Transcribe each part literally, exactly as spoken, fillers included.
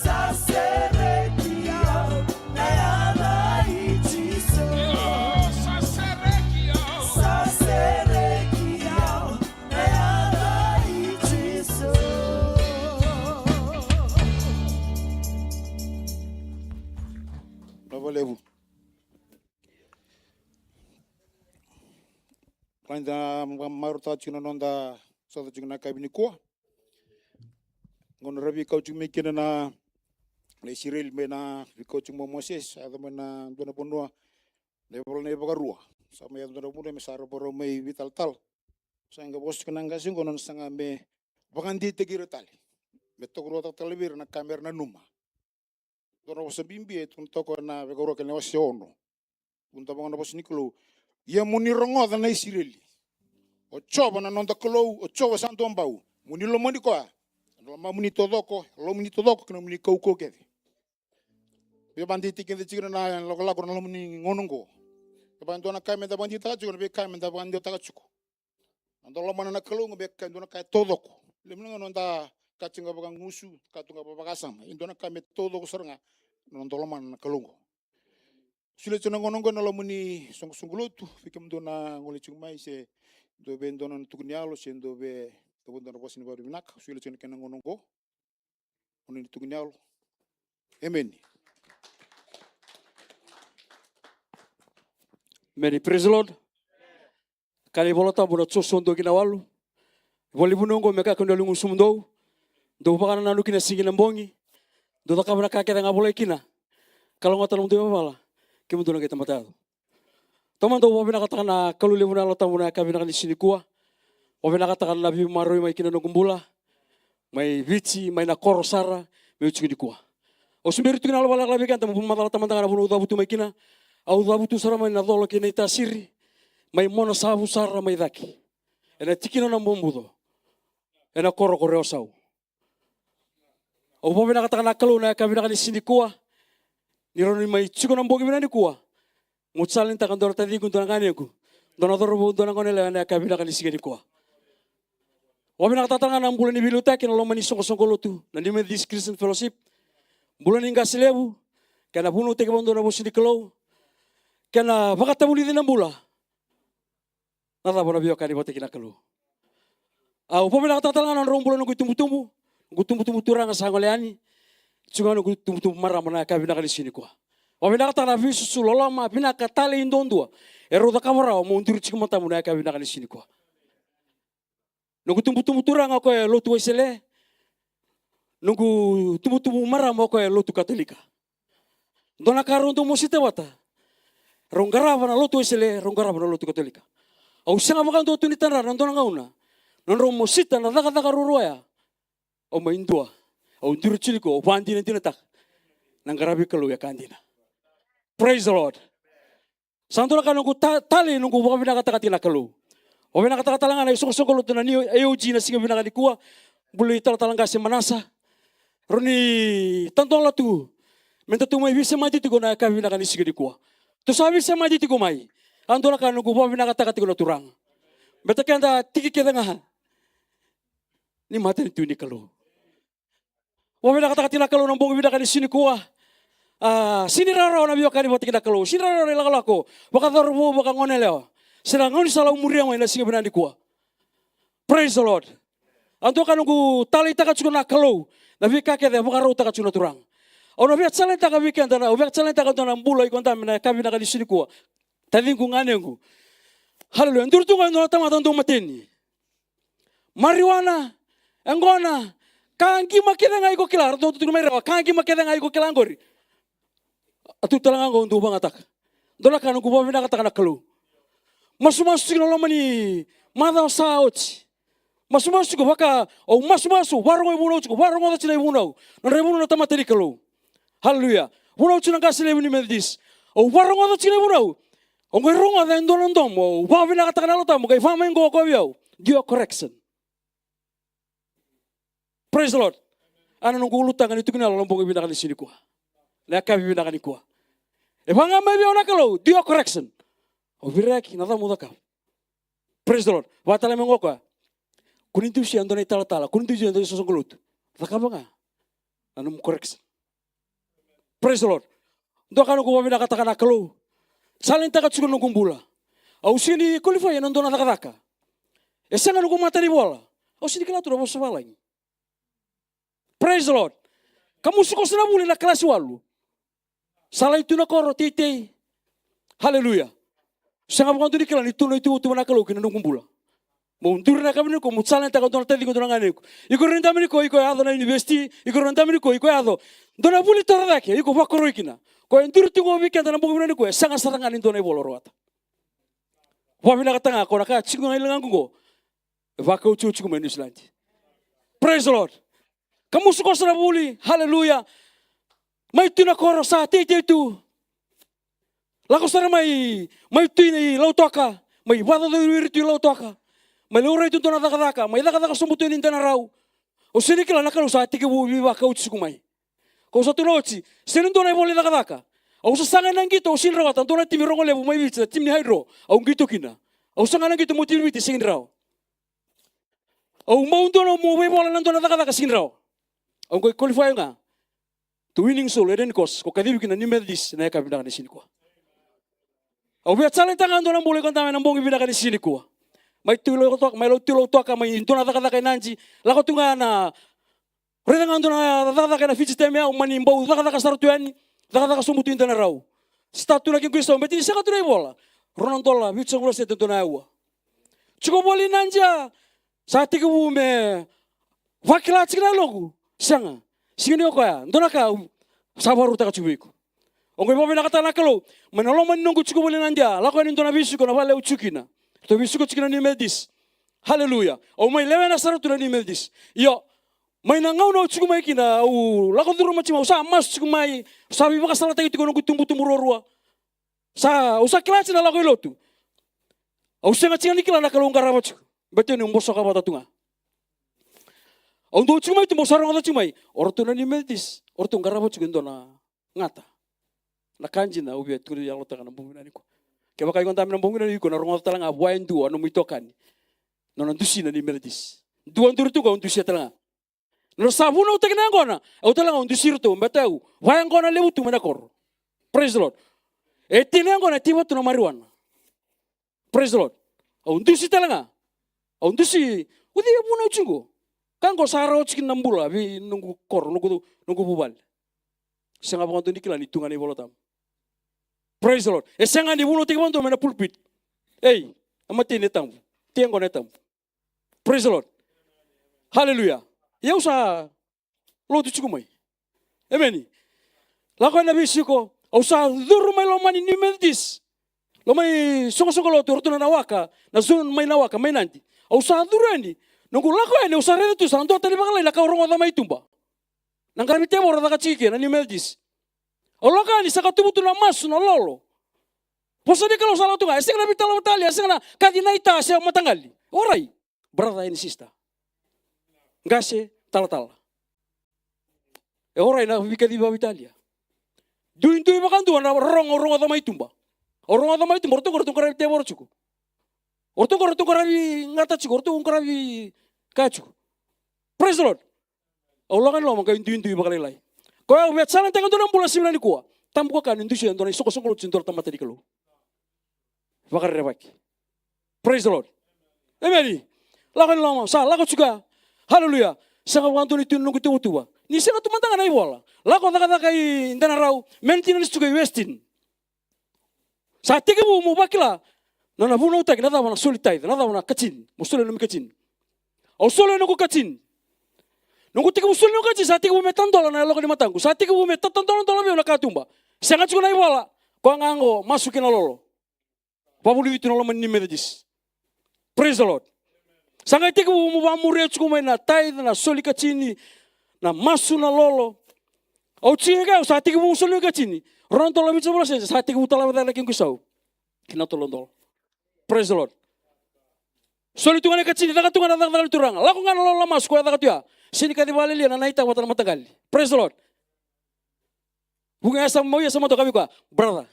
Sa sereki au na yaca i Jisu. Sa sereki au. Sa sereki au na yaca i Jisu. Vinaka vakalevu. Ka da marautaka tiko na noda soca tiko na yakavi nikua. Gauna ra veikau tiko mai kina na, na Isireli mai na veikau tiko mai o Mosese, a yaco mai na dua na vanua, na ivola na iVakarua. Sa mai yaco dua na vanua me sa ra vakarau mai veitalatala. Sa qai vosa tiko na qase qo, nona saga me vakadeitaki ira tale, me tokaruataka tale vei ira na ka me ra nanuma. Dua na vosa bibi e tukuna toka ena Vakaruaka na wase ono. Tukuna vaqo na vosa ni Kalou: Ia mo ni rogoca na Isireli, o Jiova na noda Kalou, o Jiova sa dua bau. Mo ni lomani koya ena lomamuni taucoko, lomamuni taucoko kei na nomuni kaukauwa kece. Via vakadeitaki keda tiko na ilakolako ena loma ni gauna oqo. Kevaka e dua na ka meda vakadeitaka tiko, na veika meda vakadewataka tiko. Noda lomana na Kalou ga me ka e dua na ka e taucoko. Levu na gauna noda ka tiko ga vakagusu, ka tu ga vakasama. E dua na ka me taucoko sara ga na noda lomana na Kalou oqo. Solia tiko na gauna oqo ena loma ni soqosoqo lotu vei kemudou na gole tiko mai, se dou via dua na tukuni yalo, se dou via tovo dua na vosa ni vakavinavinaka. Solia tiko na kena gauna oqo. Oni tukuni yalo. Emeni. Emeni. Praise the Lord. Kaya na iVola Tabu na Josua dua ki na walu, ivola ni Vunau oqo me kakua ni yali gusumudou, dou vakanananu kina siga kei na bogi, dou cakava na ka kece ga volai kina. Kalougata na nomudou ivalavala, kemudou na qai tamata yaco. Tamada, au vakavinakataka na Kalou levu na Yalo Tabu na yakavi vinaka ni siga nikua. Vakavinakataka na veimaroroi mai kina noqu bula, mai Viti, mai na koro sara, meu tiko nikua. Au se bera tu kina na yalo vakalakalaka vei keda, mo macala, Tamada, ga na vanua au cavutu mai kina. Au cavutu sara mai na colo kei na itasiri, mai Monasavu sara mai cake, ena tikina o Nabobuco, ena koro ko Rewasau. Au vakavinakataka na Kalou na yakavi vinaka ni siga nikua, ni rawa ni mai tiko na bogi vinaka nikua. Meu challenge-taka dua na taciqu, dua na ganequ, dua na cauravou, dua na goneyalewa ena yakavi vinaka ni siga nikua. Vakavinakataka tale ga na bula ni veiliutaki ena loma ni soqosoqo lotu na New Methodist Christian Fellowship. Bula ni qase levu, kena vunautaki vakadua na vosa ni Kalou, kena vakatavulici na bula. Na cava na veiwekani vata kei na Kalou? Au vakavinakataka tale ga na nodrau bula noqu itubutubu, noqu itubutubu turaga sa gole yani, tiko ga noqu itubutubu marama na yakavi vinaka ni siga nikua. Vakavinakataka na veisusu loloma, vinaka, talei duadua erau cakava rawa meu duri tiko matamu na yakavi vinaka ni siga nikua. Noqu itubutubu turaga o koya e Lotu Wesele, noqu itubutubu marama o koya e Lotu Katolika. Dua na ka rau dau mosita vata, rau qarava na Lotu Wesele, rau qarava na Lotu Katolika. Au sega vakadua tu ni tadra na dua na gauna nodrau mosita na cakacaka ruarua ya. Au mai dua, au duri tiko nikua, au vakadinadinataka na qaravi Kalou e ka dina. Praise the Lord. Sa dua na ka noqu ta-, talei noqu vakavinakataka tiko na Kalou. Vakavinakataka tale ga na isoqosoqo lotu na New A O G na siga vinaka nikua. Bula ni talatala qase Manasa. Rau ni tadola tu me datou mai veisemati tiko na yakavi vinaka ni siga nikua. Tou sa veisemati tiko mai. A dua na ka noqu vakavinakataka tiko na Turaga, baleta keda tiki kece ga ni matanitu ni Kalou. Vakavinakataka tiko na Kalou na bogi vinaka ni siga nikua. A, sega ni rawarawa na veiwekani vata kei na Kalou, sega ni rawarawa na ilakolako vakacauravou, vakagoneyalewa, se na gaunisala au muria mai na siga vinaka nikua. Praise the Lord. A dua ka noqu taleitaka tiko na Kalou, na veika kece e vakarautaka tiko na Turaga. Au na via challenge-taka vei keda, na, au via challenge-taka dua na bula iko dabe na yakavi vinaka ni siga nikua. Taciqu, ganequ. Hallelujah. Duri tu ga e dua na tamata dau mateni. Marijuana, yaqona, ka qima kece ga iko kila, ratou tukuna mai Rewa, ka qima kece ga iko kila qori. A tu tale ga qo au dau vakayagataka. Dua na ka noqu vakavinakataka na Kalou. Masumasu tiko na loma ni macawa sa oti. Masumasu tiko vaka au masumasu, vakarorogo ivunau tiko, vakarogoca tiko na ivunau. Nodra ivunau na tamata ni Kalou. Hallelujah. Vunau tiko na qase levu ni Methodist. Au vakarogoca tiko na ivunau. Au qai rogoca e dua na domo, au vakavinakataka na Yalo Tabu, qai vaka mai qo o koya vei au. Due correction. Praise the Lord. A na noqu ulutaga ni tukuni yalo na bogi vinaka ni siga nikua. Na yakavi vinaka nikua. E vaka ga mai vei au na Kalou, due correction. Au viraki, na cava meu cakava? Praise the Lord. Vaka tale mai qo o koya. Ko ni dusia e dua na italatala, ko ni dusia e dua na isoqosoqo lotu, cakava ga na nomu correction. Praise the Lord. Dua ka noqu vakavinakataka na Kalou. Challenge-taka tiko na noqu bula. Au sega ni qualify ena dua na cakacaka. E sega noqu matanivola. Au sega ni kila tu na vosa vavalagi. Praise the Lord. Kamusu koso na vuli na kalasi walu. Sa lai tu na koro teitei. Haleluya. Sega vakadua ni kila ni tu na ituvatuva na Kalou ki na noqu bula. Mo duri na yakavi nikua, mo challenge-taka dua na taciqu, dua na ganequ. Iko rau dabe nikua, iko yaco na university, iko rau dabe nikua, iko yaco. Dua na vuli torocake, iko vakoroi kina. Ko e duri tu qo vei keda na bogi vinaka nikua, e sega sara ga ni dua na ivola rawata. Vakavinakataka ga, ko na ka tiko ga i lagaqu qo. E vakauciuci iko mai New Zealand. Praise the Lord. Kamusu koso na vuli, haleluya. Mai tu na koro sa teitei tu. Lako sara mai, mai tu i Lautoka, mai vakacaucautaki tu i Lautoka. Mai laurai tu dua na cakacaka, mai cakacaka sobu tu e Nidainarau. Au sega ni kila na Kalou sa tekivu veivakauci tiko mai. Kau sa tukuna oti, sega ni dua na ivola ni cakacaka. Au sasaga ena qito, au sega ni rawata, dua na timi rogo levu mai Viti, na timi ni Hydro, au qito kina. Au saga ena qito mo timi Viti, sega ni rawa. Au mau dua na mo veivola na dua na cakacaka, sega ni rawa. Au qai qualify ga. To winning soul, e dua na course, ko kacivi kina New Methodist, na yakavi vinaka ni siga nikua. Au via challenge-taka ga dua na bula iko dabe ena bogi vinaka ni siga nikua. Mai tu Lautoka, mai lau tu Lautoka, mai dua na cakacaka i Nadi. Lako tu ga na, raica ga dua na cakacaka ena Fiji Time ya, au mani bau cakacaka sara tu yani, cakacaka sobu tu i Nidainarau. Start tu na kequ isau, baleta ni sega tu na ivola. Rua na dola, Viti soqo na sede dua na aua. Tiko voli Nadi ya, sa tekivu me vakila tiko na yaloqu. Sega. Sega ni o koya. Dua na ka au sa vakarautaka tiko vei iko. Au qai vakavinakataka na Kalou. Mai na loma ni noqu tiko voli Nadi ya, lako yani dua na veisiko na vale au tiko kina. Ratou veisiko tiko na New Methodist. Haleluya. Au mai lewena sara tu na New Methodist. Io. Mai na gauna au tiko mai kina, au lako curuma tiko mai, au sa masu tiko mai, sa veivakasalataki tiko noqu itubutubu ruarua. Sa, au sa kila tiko na lako i lotu. Au sega tiko ni kila na Kalou qarava tiko. Baleta niu bosoka vata tu ga. Au dau tiko mai tu, au sa rogoca tiko mai. O ratou na New Methodist, o ratou qarava tiko e dua na gata. Na ka dina au via tukuna, yalotaka na bogi vinaka nikua. Kevaka iko dabe ena bogi vinaka nikua, na rogoca tale ga vua e dua na nomu itokani. Nona dusi na New Methodist. Dua duri tu ga, au dusia tale ga. Nodra sa vunautaki na yaqona, au tale ga au dusi iratou, baleta au vakayaqona levu tu mai na koro. Praise the Lord. E tini na yaqona e tiva tu na marijuana. Praise the Lord. Au dusi tale ga. Au dusi, o cei e vunau tiko qo? Ka qo sa rawa tiko na bula vei noqu koro, noqu, noqu vuvale. Sega vakadua ni kila ni tu ga na iVolatabu. Praise the Lord. E sega ni vunautaki vakadua mai na pulpit. Ei, a mateni e tabu. Tei yaqona e tabu. Praise the Lord. Hallelujah. Ia au sa lotu tiko mai. Emeni. Lako ena veisiko, au sa curu mai loma ni New Methodist. Loma ni soqosoqo lotu, o ratou na Nawaka, na zone mai Nawaka, mai Nadi. Au sa curu yani, noqu lako yani, au sa raica tu sa dua tale vakalailai na ka au rogoca mai tuba. Na qaravi tevoro caka tiko kina, na New Methodist. Au lako yani sa ka tubu tu na masu, na lolo. Vosa ni Kalou sa lako tu ga, e sega na veitalanoa tale, e sega na kaci na ita se mataqali. Orai. Brother and sister. Qase, talatala. E orai na veikacivi vakaveitalia. Duidui vakadua na rogo, rogoca mai tuba. Au rogoca mai tuba, o ratou qo ratou qaravi tevoro tiko. O ratou qo ratou qaravi gata tiko, o ratou qaravi kaya tiko. Praise the Lord. Au lako i loma qai duidui vakalailai. Koya au via challenge-taka e dua na bula sivi nikua. Tabu ka ka ni dusia e dua na isoqosoqo lotu se dua na tamata ni Kalou. Vakarerevaki. Praise the Lord. Emeni. Lako i loma, sa lako tiko ya. Hallelujah. Sega vakadua ni tu na noqu ituvatuva. Ni sega tu mada ga na ivola. Lako cakacaka i Denarau, maintenance tiko i Westin. Sa tekivu meu vakila na, na vunautaki, na cava na soli tithe, na cava na katini, mo soli na nomu katini. Au soli na noqu katini. Noqu tekivu soli na noqu katini, sa tekivu me tadola na yaloka ni mataqu. Sa tekivu me tatadoladola vei au na katuba. Sega tiko na ivola, koya ga qo, masu kei na lolo. Vakavulici tu na loma ni Methodist. Praise the Lord. Sa qai tekivu meu vakamuria tiko mai na tithe, na soli katini, na masu, na lolo. Au tiko ga, au sa tekivu soli katini. Rua na dola Viti, sa tekivu talava cake na kequ isau. Kina tolo dola. Praise the Lord. Soli tu ga na katini, caka tu ga na cakacaka ni Turaga. Lako ga na lolo, na masu, koya caka tu ya. Sega ni kaci vakalailai na naita vata na mataqali. Praise the Lord. Vuqa e sa mau, e sa mau toka vei koya, brother.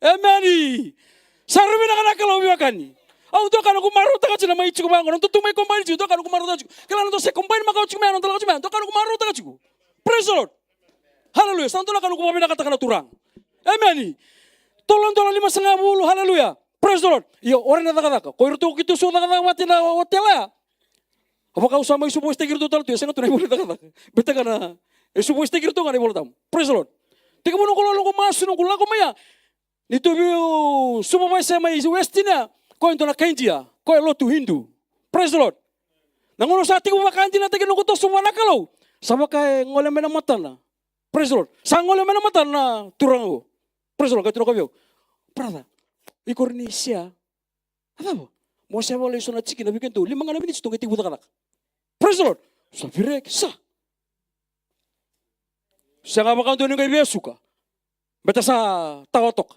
Emeni. Sa rui vinaka na Kalou, veiwekani. Au dua ka noqu marautaka tiko na mai tiko vaqo, na dua tu mai combine tiko, dua ka noqu marautaka tiko. Kila na dua se combine makawa tiko mai, na dua lako tiko mai, dua ka noqu marautaka tiko. Praise the Lord. Hallelujah. Sa dua na ka noqu vakavinakataka na Turaga. Amen. Tolu na dola limasagavulu, hallelujah. Praise the Lord. Io, o ira na cakacaka. Ko iratou keitou sa cakacaka vata ena otela ya. Au vaka au sa mai supervise-taki iratou tale tu, e sega tu na ivola ni cakacaka. Betaka na, e supervise-taki iratou ga na iVola Tabu. Praise the Lord. Tekivu noqu lolo, noqu masu, noqu lako mai ya. Ni tou veiu supervise mai Westin ya, ko e dua na kai Idia, ko e lotu Hindu. Praise the Lord. Na gauna sa tekivu vakadinataki noqu toso vua na Kalou, sa vaka e gole mai na matana. Praise the Lord. Sa gole mai na matana na turaga qo. Praise the Lord. Qai tukuna vei au, brother, iko rawa ni share? A cava? Mo share vale eso na tiki na weekend, tou lima ga na minutes tou qai tekivu cakacaka. Praise the Lord. Sa vireki, sa. Sega vakadua ni qai via suka. Beta sa tawa toka.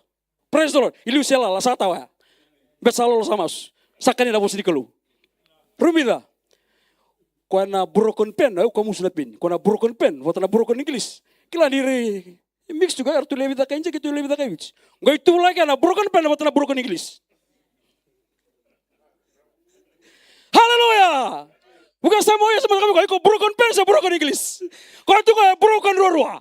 Praise the Lord. I liu se lala sa tawa ya. Beta sa lolo sa masu. Sa kania na vosa ni Kalou. Rumica. Ko na broken pen, au kamusu na peni. Ko na broken pen, vata na broken English. Kila ni rai mix tu ga, eratou lewe vica kai Idia, keitou lewe vica kai Viti. Qai tu laki na broken pen vata na broken English. Hallelujah. Vuka sa mo ia sa mo kami ko iko broken pen se broken English. Ko tu ko e broken ruarua.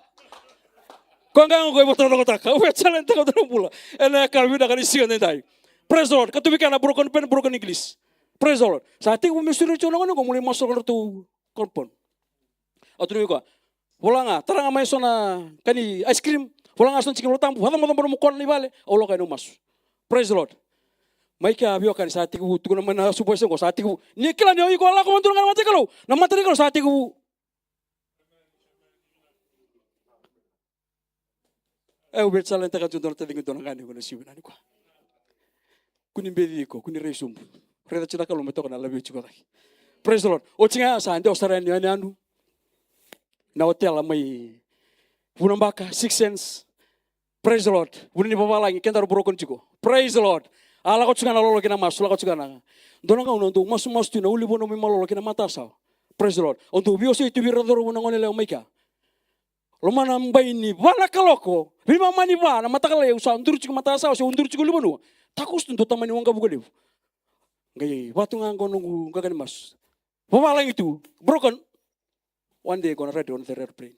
Ko ga ko e vota na kotaka. Au via challenge-taka na bula. Ena ka vinaka ni siga edaidai. Praise the Lord. Ka tu vei keda na broken pen, broken English. Praise the Lord. Sa tekivu me suri tu na gone qo mo lai masu na ratou compound. Au tukuna vei koya, vola ga, tara ga mai eso na ka ni ice cream. Vola ga eso na tiki ni Vola Tabu. Vacabacaba nomu kona ni vale. Au lako yani au masu. Praise the Lord. Mai kea veiwekani, sa tekivu, tukuna mai na supervisor qo, sa tekivu. Ni kila ni o iko a lako mai dua na gauna na mata ni Kalou. Na mata ni Kalou sa tekivu. E, au via challenge-taka tiko dua na taciqu, dua na gane qo na siga vinaka nikua. Kua ni beci iko, kua ni rai sobu. Raica tiko na Kalou me toka na love tiko cake. Praise the Lord. Oti ga sa dewa sara yani o yanuyanu. Na otela mai Vunabaka, Six Sense. Praise the Lord. Vuna ni vavalagi, kedaru broken tiko. Praise the Lord. A lako tiko ga na lolo kei na masu, lako tiko ga na. Dua na gauna au dau masumasu tu ena ulunivanua mai Malolo ki na matasawa. Praise the Lord. Au dau veiwasei tu vei ira na cauravou na gone yalewa mai kea. Loma na bai ni va na kaloko, veimama ni va na mataka lailai, au sa duri tiko matasawa se au duri tiko ulunivanua. Takoso tu dua tamani waqavuka levu. Qai va tu ga qo noqu qaqa ni masu. Vavalagi tu, broken. One day gonna ride on the airplane.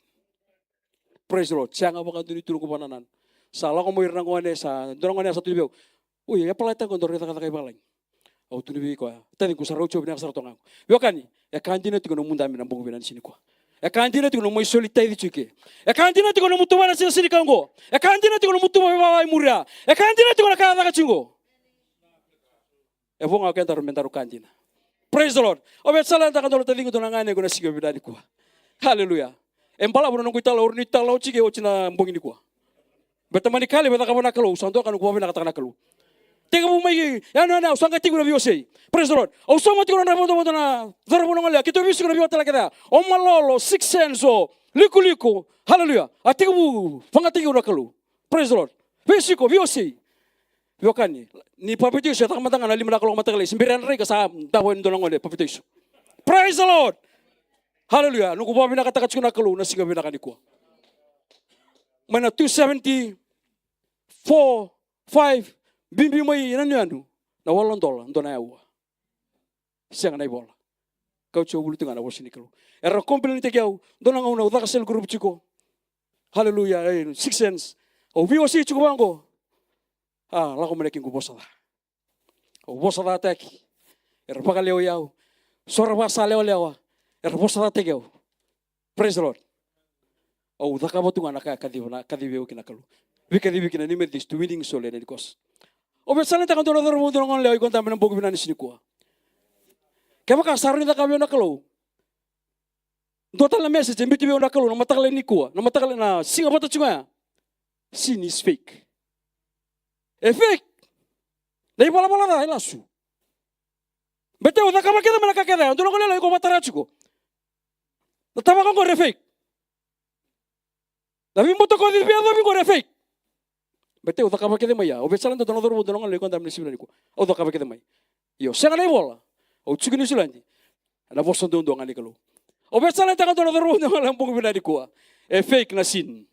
Praise the Lord. Sega vakadua ni tu noqu vakanananu. Sa lako mai ira na gone, sa dua na gone sa tukuna vei au, oi, e apply-taka qo dua na cakacaka i vavalagi. Au tukuna vei koya, taciqu, sa rauti au vinaka sara toka ga qo. Veiwekani, e ka dina tiko nomu dabe ena bogi vinaka ni siga nikua. E ka dina tiko nomu mai soli tithe tiko eke. E ka dina tiko nomu tuva ena siga ni siga qo. E ka dina tiko nomu tuva vei vava i muri ya. E ka dina tiko na ka e caka tiko qo. E vo ga o kedaru me daru ka dina. Praise the Lord. Au via challenge-taka dua na taciqu, dua na gane qo na siga vinaka nikua. Hallelujah. E balavu na noqu itala, au rawa ni tala oti ke oti na bogi nikua. Beta mani kale me cakava na Kalou, sa dua ka noqu vakavinakataka na Kalou. Tekivu mai yanuyanu, au sa qai tekivu na veiwasei. Praise the Lord. Au sauma tiko na nodra vodovodo na cauravou na gone yalewa, keitou veisiko na veiwatela kece ya. O Malolo, Six Sense, o Likoliko. Hallelujah. A tekivu vakatekivu na Kalou. Praise the Lord. Veisiko, veiwasei. Veiwekani, ni papitaiso e caka mada ga na lima na kaloko mataka lailai, se bera na rai ka sa davo yani dua na gone papitaiso. Praise the Lord. Hallelujah. Noqu vakavinakataka tiko na Kalou na siga vinaka nikua. Mai na two seventy, four, five, bibi mai na yanuyanu na wale na dola, dua na aua. Sega na ivola. Kauti au vuli tu ga na vosa ni Kalou. Era complain-taki au, dua na gauna au caka cell group tiko. Hallelujah, e, Six Sense. Au veiwasei tiko vaqo. A, lako mai na kequ vosa ca. Au vosa cataki. Era vakalewai au. So ra vakasalewalewa. Era vosa cataki au. Praise the Lord. Au cakava tu ga na ka e kaciva, na kacivi au kina na Kalou. Veikacivi kina ni Methodist, winning soul ena nikua. Au via challenge-taka dua na cauravou, dua na gone yalewa, iko dabe ena bogi vinaka ni siga nikua. Kevaka sa rawa ni cakava vei au na Kalou dua tale na message e biuti vei au na Kalou na mataka lailai nikua, na mataka lailai, na siga vata tiko ya. Sin is fake. E fake. Na ivalavala ca e lasu. Beta au cakava kece mai na ka kece ya, dua na gone yalewa, iko vakatara tiko. Na tavako qori e fake. Na veibutakoci veiyacovi qori e fake. Beta au cakava kece mai ya. Au via challenge-taka dua na cauravou, dua na gone yalewa, iko dabe ena siga vinaka nikua. Au cakava kece mai. Io, sega na ivola. Au tiko Niusiladi. Ena vosa duadua ga ni Kalou. Au via challenge-taka dua na cauravou, dua na gone yalewa, ena bogi vinaka nikua. E fake na sin.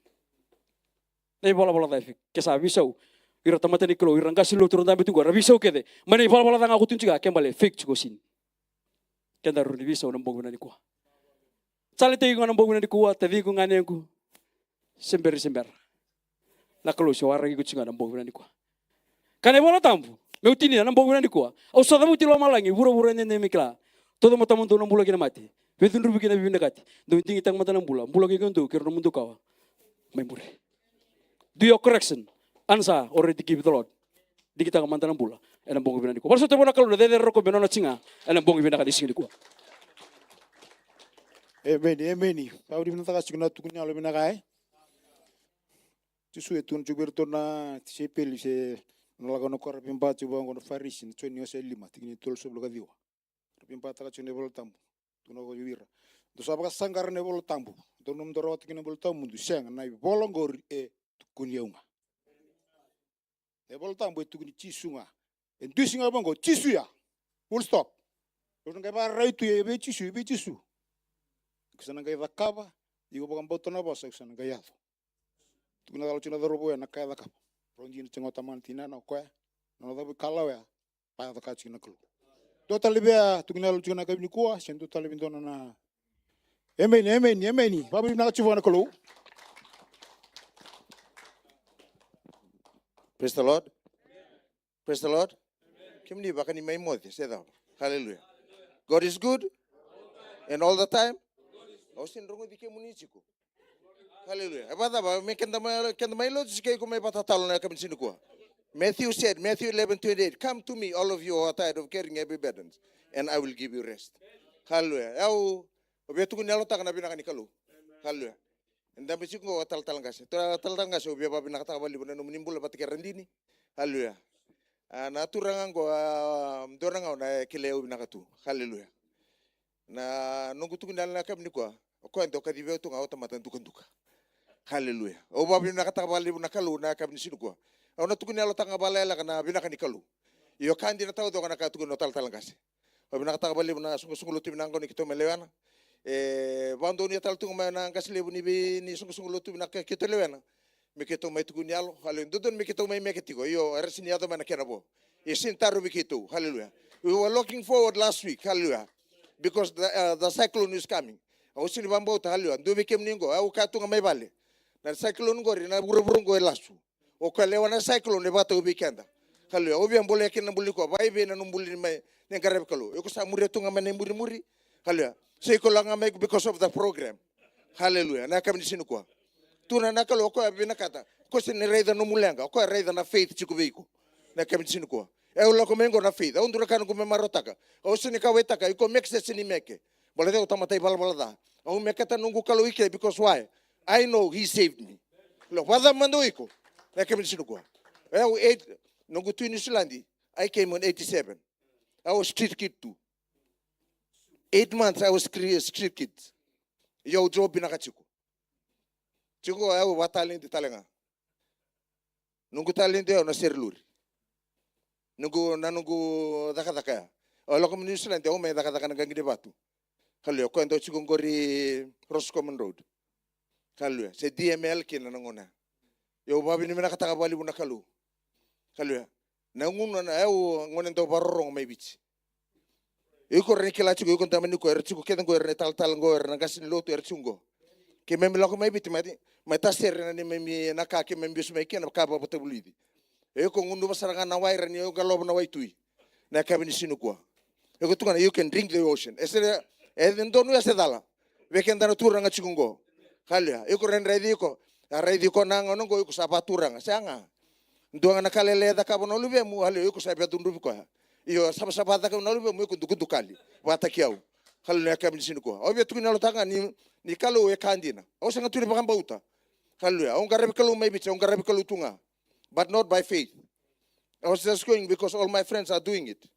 Na ivalavala ca e fake. Ke sa veisau, Ira tamata ni Kalou, ira qase ni lotu, ira dabe tu qo, ra veisau kece. Mai na ivalavala ca ga ko tu tiko, ke bale fake tiko, sini. Kedaru ni veisau na bogi vinaka nikua. Sa lai tiko ga na bogi vinaka nikua, taciqu, ganequ. Se bera, se bera. Na Kalou se waraki iko tiko ga na bogi vinaka nikua. Ka na iVola Tabu meu tinia na bogi vinaka nikua. Au sa cavuti lomalagi, vuravura, e dede me kila. Tauca matamu, dou na bula kei na mate. Veicudruvi kei na veivinakati. Dou digitaka mada na bula. Bula kei kemudou kei ira nomudou kawa mai muri. Do your correction. Answer already give the Lord. Digitaka mada na bula ena bogi vinaka nikua. Vakasautaka vua na Kalou na cecere rokovi me nona tiko ga ena bogi vinaka ni siga nikua. Emeni, emeni. Vakavinaka vinaka tiko na tukuni yalo vinaka, e? Jisu e tukuna tiko vei iratou na tisaipeli, se na lako na koro, veiba tiko vaqo na Farisi, na Joni wase lima, tikina e tolusagavulu ka ciwa. Ra veibataka tiko na iVola Tabu. Tukuna ko vei ira, dou sa vakasaqara na iVola Tabu, dou nomudou rawata kina na iVola Tabu, dou sega, na ivola qori e tukuni au ga. Na iVola Tabu e tukuni Jisu ga. E dusi ga vaqo, Jisu ya. Full stop. Iko na qai vakararai tu, e vei Jisu, e vei Jisu. Iko sa na qai cakava, iko vakabauta na vosa, iko sa na qai yaco. Tukuna cala tiko na cauravou ya na ka e cakava. Rau dina tiko ga o tamana, tinana, o koya. Na nona cavuikalawa ya. Vakayaco ka tiko na Kalou. Dua tale vei a tukuni yalo tiko na yakavi nikua, se dua tale vei dua na. Emeni, emeni, emeni. Vakavinaka tiko vua na Kalou. Praise the Lord. Praise the Lord. Kemuni vaka ni mai moce se cava? Hallelujah. God is good. And all the time. Au sega ni rogoci kemuni tiko. Hallelujah. E vakacava me keda mai, keda mai lotu se ke iko mai vakatatalo na yakavi ni siga nikua? Matthew said, Matthew eleven twenty-eight, "Come to me, all of you who are tired of carrying heavy burdens, and I will give you rest." Hallelujah. Au, au via tukuni yalotaka na vinaka ni Kalou. Hallelujah. E dabe tiko qo o talatala qase. Talatala qase, au via vakavinakataka vakalevu na nomuni bula vata kei Radini. Hallelujah. A, na turaga qo, a, dua na gauna e kilai au vinaka tu. Hallelujah. Na noqu tukuni yalo na yakavi nikua, o koya dau kacivi au tu ga, au tamata dukaduka. Hallelujah. Au vakavinakataka vakalevu na Kalou na yakavi ni siga nikua. Au na tukuni yalotaka ga vakalekaleka na vinaka ni Kalou. Io, ka dina taucoko na ka tukuni o talatala qase. Au vinakataka vakalevu na soqosoqo lotu vinaka qo ni keitou mai lewena. E vakadonuya tale tu ga mai na qase levu ni vei, ni soqosoqo lotu vinaka keitou lewena. Me keitou mai tukuni yalo, hallelujah. Dodonu me keitou mai meke tiko. Io, era sega ni yaco mai na kena vo. E sega ni tarovi keitou, hallelujah. We were looking forward last week, hallelujah. Because the, uh, the cyclone is coming. Au sega ni vakabauta, hallelujah. Dua vei kemuni qo, au kaya tu ga mai vale. Na cyclone qori, na vuravura qo e lasu. O koya lewa na cyclone e vakatau vei keda. Hallelujah. Au via bolea kina na bula nikua, vakaevei na nomu bula ni mai, ni qaravi Kalou. Iko sa muria tu ga mai na imurimuri. Hallelujah. Se iko lako ga mai because of the program. Hallelujah. Na yakavi ni siga nikua. Tukuna na Kalou, o koya vinakata. Ko sega ni raica nomu leqa, o koya raica na faith tiko vei iko. Na yakavi ni siga nikua. E, au lako mai qo na faith. Au dua na ka noqu mai marautaka. Au sega ni kauwaitaka, iko meke se sega ni meke. Baleta au tamata ivalavala ca. Au meketa noqu Kalou i ke, because why? I know he saved me. Lo, vakacava mada o iko? Na yakavi ni siga nikua. E, au eight, noqu tu i Niusiladi, I came on eighty-seven. I was street kid too. Eight months I was cre-, street kid. Io, au job vinaka tiko. Tiko, au vakataledi tale ga. Noqu taledi au na sere lori. Noqu, na noqu cakacaka ya. Au lako mai Niusiladi, au mai cakacaka na qaqi ni vatu. Hallelujah. Koya dau tiko qori Roscommon Road. Hallelujah. Se D M L kina na gauna. Io, au vakavinavinakataka vakalevu na Kalou. Hallelujah. Na gauna na, au gone dau vakarorogo mai Viti. Iko era ni kila tiko, iko dama ni ko era tiko kece qo, era na italatala qo, era na qase ni lotu, era tiko qo. Keimami lako mai Viti, mai, mai tasere na neimami na ka keimami vesu mai kina, ka vakavatavulici. Iko gunuva sara ga na wai, era ni qalovo na waitui. Na yakavi ni siga nikua. Iko tukuna, you can drink the ocean. E sere, e donu ya se cala. Vei keda na turaga tiko qo. Hallelujah. Iko ra raici iko. A raici iko na gauna qo, iko sa vakaturaga. Sega. Dua ga na ka lailai e cakava na luvemu, hallelujah, iko sa vakacudruvi koya. Io, savasava cakava na luvemu, iko dukadukali. Vakataki au. Hallelujah, na yakavi ni siga nikua. Au via tukuni yalotaka ga ni, ni Kalou e ka dina. Au sega tu ni vakabauta. Hallelujah. Au qaravi Kalou mai Viti, au qaravi Kalou tu ga. But not by faith. I was just going because all my friends are doing it.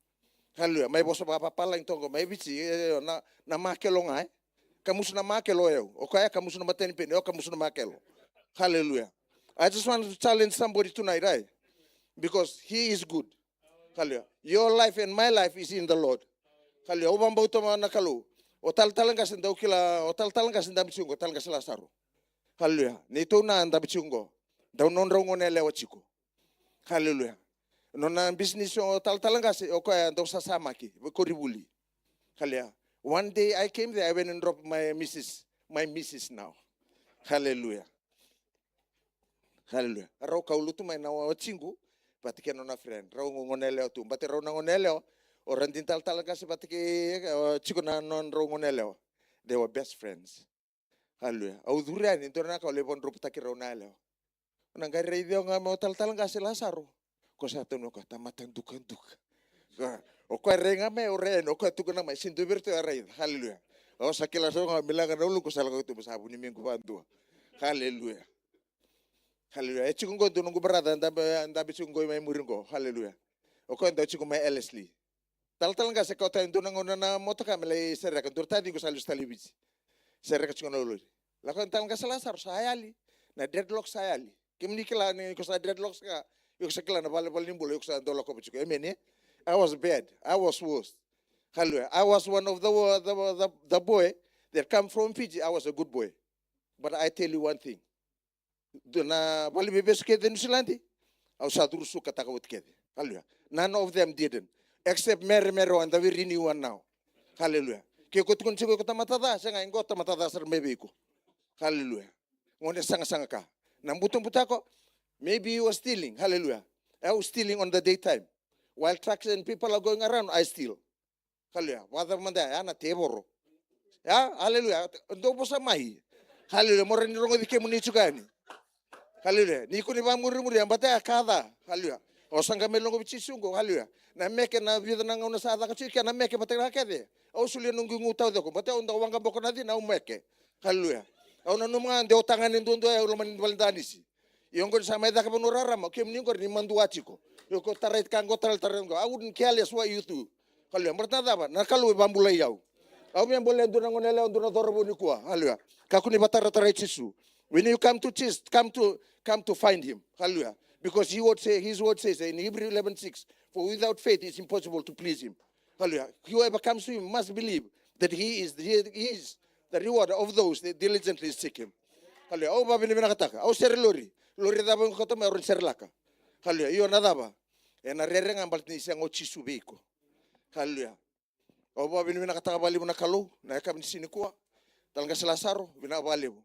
Hallelujah. Mai vosa vakapapalagi toka mai Viti, e, e, na, na makelo ga, e. Kamusu na makelo, e. O koya e kamusu na mateni peni, o kamusu na makelo. Hallelujah. I just want to challenge somebody tonight, right? Because he is good. Hallelujah. Your life and my life is in the Lord. Hallelujah. Au vakabauta mai na Kalou. O talatala qase dau kila, o talatala qase dabe tiko qo, talatala qase Lasaro. Hallelujah. Neitou na dabe tiko qo. Dau nodrau gone yalewa tiko. Haleluya. Nona bisinisi o talatala qase, o koya dau sasamaki, koronivuli. Haleluya. One day I came there, I went and dropped my missus, my missus now. Haleluya. Haleluya. Rau kau lutu mai na watiqu, vata kei na nona friend. Rau gone yalewa tu, vata rau na gone yalewa, o radini talatala qase vata kei, o, tiko na nodrau gone yalewa. They were best friends. Haleluya. Au curu yani, dua na ka au lai vakadroptaki rau na yalewa. Na qai raici au ga mai o talatala qase Lasaro. Ko sa tonu ko tamata dukaduka. Ko, o koya rai ga mai, au rai yani, o koya tukuna mai, sega ni dua vei iratou e raica. Haleluya. Au sa kila so ga, me leqa na uluna, ko sa lako tu, sa vuni mequ vakadua. Haleluya. Haleluya. E tiko qo dua noqu brother, dabe, dabe tiko qo mai muri qo. Haleluya. O koya dau tiko mai Ellerslie. Talatala qase e kauta yani dua na gauna na motoka me lai sereka, dua na taciqu sa lesu tale i Viti. Sereka tiko na lori. Lako yani talatala qase Lasaro, sa yali. Na dreadlocks sa yali. Kemuni kila ni ko sa dreadlocks ka, iko sa kila na valevale ni bula iko sa dau lakova tiko. Amen, e? I was bad. I was worse. Hallelujah. I was one of the, the, the, the boy that come from Fiji. I was a good boy. But I tell you one thing. Dua na vale ni veivesu kece e Niusiladi, au sa curu sukataka oti kece. Hallelujah. None of them didn't. Except Mere, Mere one, the very new one now. Hallelujah. Ke ko tukuna tiko iko tamata ca, sega, qo tamata ca sara mai vei iko. Hallelujah. Gone sagasaga ka. Na butobuto ko, maybe you were stealing. Hallelujah. I was stealing on the daytime. While trucks and people are going around, I steal. Haleluya. Vakacava mada ya, ya na tevoro. Ya, haleluya. Dou vosa mai. Haleluya. Mo rawa ni rogoci kemuni tiko yani. Haleluya. Ni ko ni vakamurimuria, baleta ya ka ca. Haleluya. O sa qai mai loqovi Jisu qo. Haleluya. Na meke, na vica na gauna sa caka tiko kina na meke vata kei na ka kece. Au solia noqu igu taucoko. Baleta au dau waqaboko na cina, au meke. Haleluya. Au nanuma ga de au tagane duadua, au loma ni valedanisi. Io, qori sa mai caka vanua rarama, kemuni qori ni madua tiko. Io, ko tarai ka qo, tarai, tarai qo. I wouldn't care less what you do. Haleluya. Baleta na cava? Na Kalou e vakabulai au. Au via bolea dua na gone yalewa, dua na cauravou nikua. Haleluya. Kakua ni vakataratara i Jisu. When you come to Jesus, come to, come to find him. Hallelujah. Because he word say, his word says in Hebrew eleven six, "For without faith it's impossible to please him." Hallelujah. Whoever comes to him must believe that he is, he is the reward of those that diligently seek him. Hallelujah. Au vakavinavinakataka. Au sere lori. Lori cava qo, koto mai au sere laka. Hallelujah. Io, na cava? Ena rere ga baleta ni sega o Jisu vei iko. Hallelujah. Au vakavinavinakataka vakalevu na Kalou na yakavi ni siga nikua. Talatala qase Lasaro, vinaka vakalevu.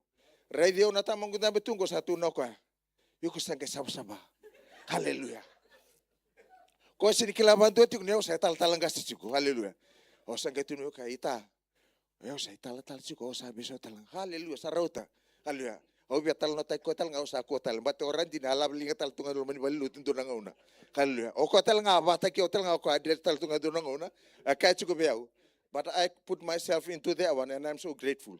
Raici au na tamaqu dabe tu qo, sa tukuna o koya, iko sa qai savasava. Haleluya. Ko sega ni kila vakadua tiko ni au sa talatala qase tiko. Haleluya. Au sa qai tukuna o koya, ita, au sa italatala tiko, au sa veisau tale ga. Haleluya, sa rauta. Haleluya. Au via talanoataki koya tale ga, au sa kua tale. Baleta o radini a lava liga tale tu ga e loma ni valenilotu dua na gauna. Haleluya. O koya tale ga a vakataki au tale ga, o koya a dress tale tu ga dua na gauna. A kaya tiko vei au. But I put myself into that one and I'm so grateful.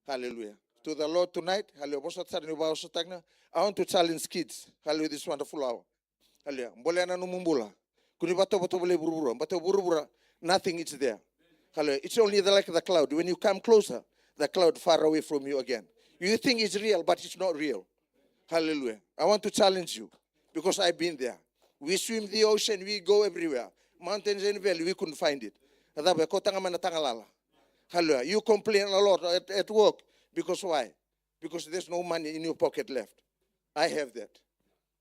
Haleluya. To the Lord tonight. Haleluya. Vosota sara ni vosota tale ga. I want to challenge kids. Haleluya. This wonderful hour. Haleluya. Bolea na nomu bula. Kua ni vakatovotovolei vuravura. Baleta vuravura, nothing is there. Haleluya. It's only the, like the cloud. When you come closer, the cloud far away from you again. You think it's real, but it's not real. Hallelujah. I want to challenge you because I've been there. We swim the ocean, we go everywhere. Mountains and valley, we couldn't find it. Na cava? E kauta ga mai na tagalala. Hallelujah. You complain a lot at, at work. Because why? Because there's no money in your pocket left. I have that.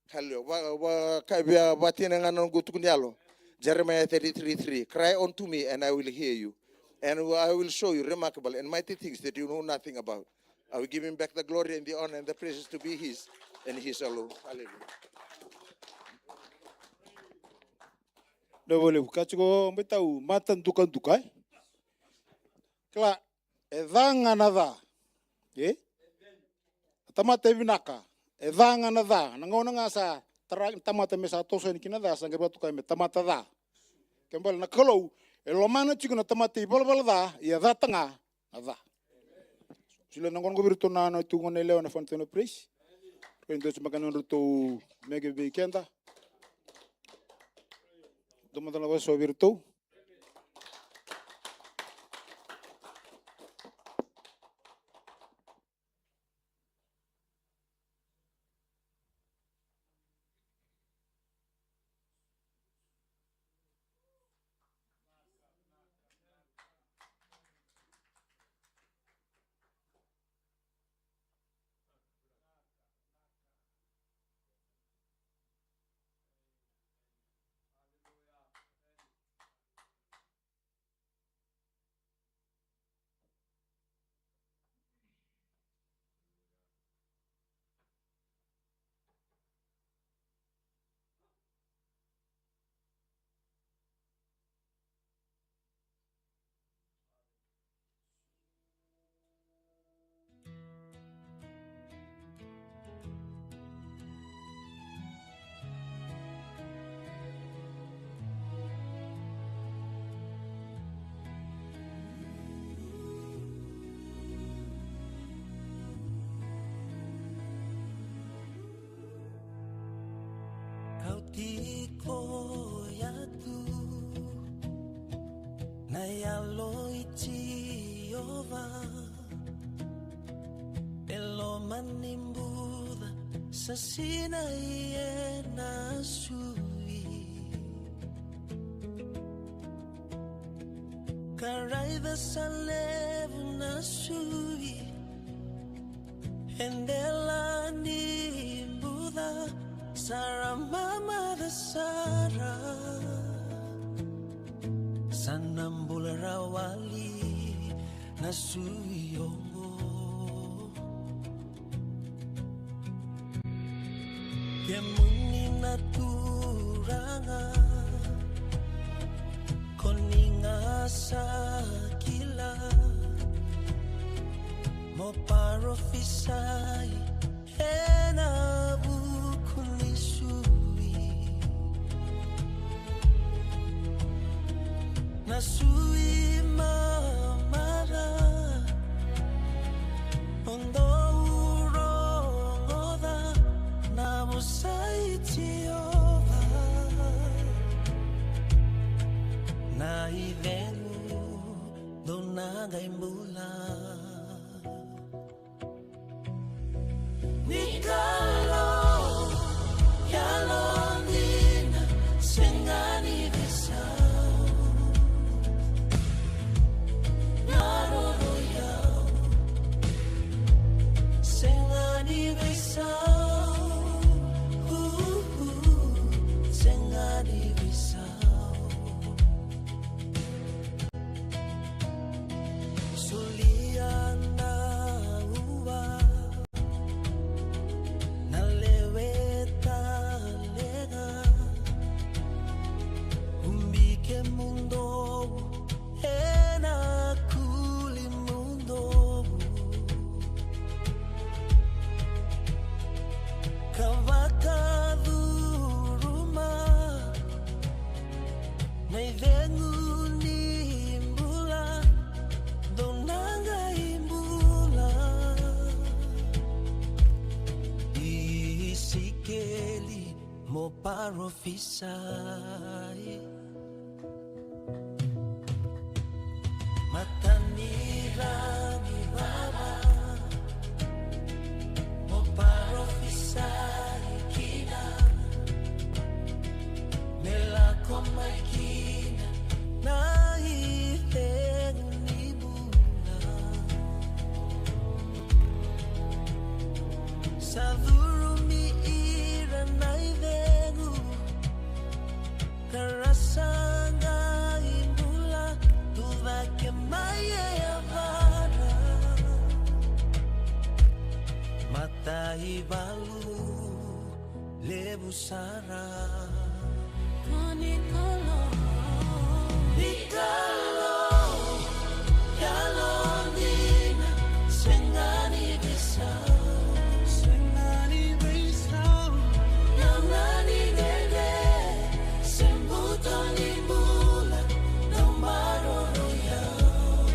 Hallelujah. Va, va, ka via vatina ga na noqu tuku ni yalo. Jeremiah thirty-three three. "Cry unto me and I will hear you. And I will show you remarkable and mighty things that you know nothing about." I will give him back the glory and the honor and the praises to be his and his alone. Hallelujah. Dou vale vuka tiko mai tau mata dukaduka, e? Kila, e ca ga na ca. E? A tamata e vinaka. E ca ga na ca. Na gauna ga sa tara tamata me sa toso yani ki na ca, sa qai vakatokai me tamata ca. Ke bale na Kalou e lomana tiko na tamata ivalavala ca, ia cata ga na ca. Solia na gauna qo vei iratou na, na tu gone yalewa na Fanatina Praise. Kei dua tiko beka na nodratou meke vei keda. Dou mada na vakaso vei iratou. Yalo i Jiova e loma ni buca, sa sinai ena sui. Ka raica sa levu na sui e dela ni buca, sa ra mamaca sara. Sa na bula rawali na sui oqo. Kemuni na Turaga, ko ni ga sa kila. Mo parofisai ena vuku ni sui, na sui mamaca. O dou rogoca na vosa i Jiova, na icegu dou na qai bula. Ni Kalou yalodina, sega ni veisau. Maroroi au, sega ni veisau. Sega ni veisau. Solia na ua, na lewe talega. Ubi kemudou ena kulimudou, ka vakacuruma na icegu ni bula, dou na qai bula. Isikeli, mo parofisai. Mata ni ragi vava, mo parofisai kina. Me lako mai kina na icegu ni bula. Sa curumi ira na icegu, ka ra sa qai bula, tu cake mai e yavara. Mataivalu levu sara. Ko ni Kalou, ni Kalou yalodina, sega ni veisau, sega ni veisau. Gauna ni dede se buto ni bula, dou maroroi au.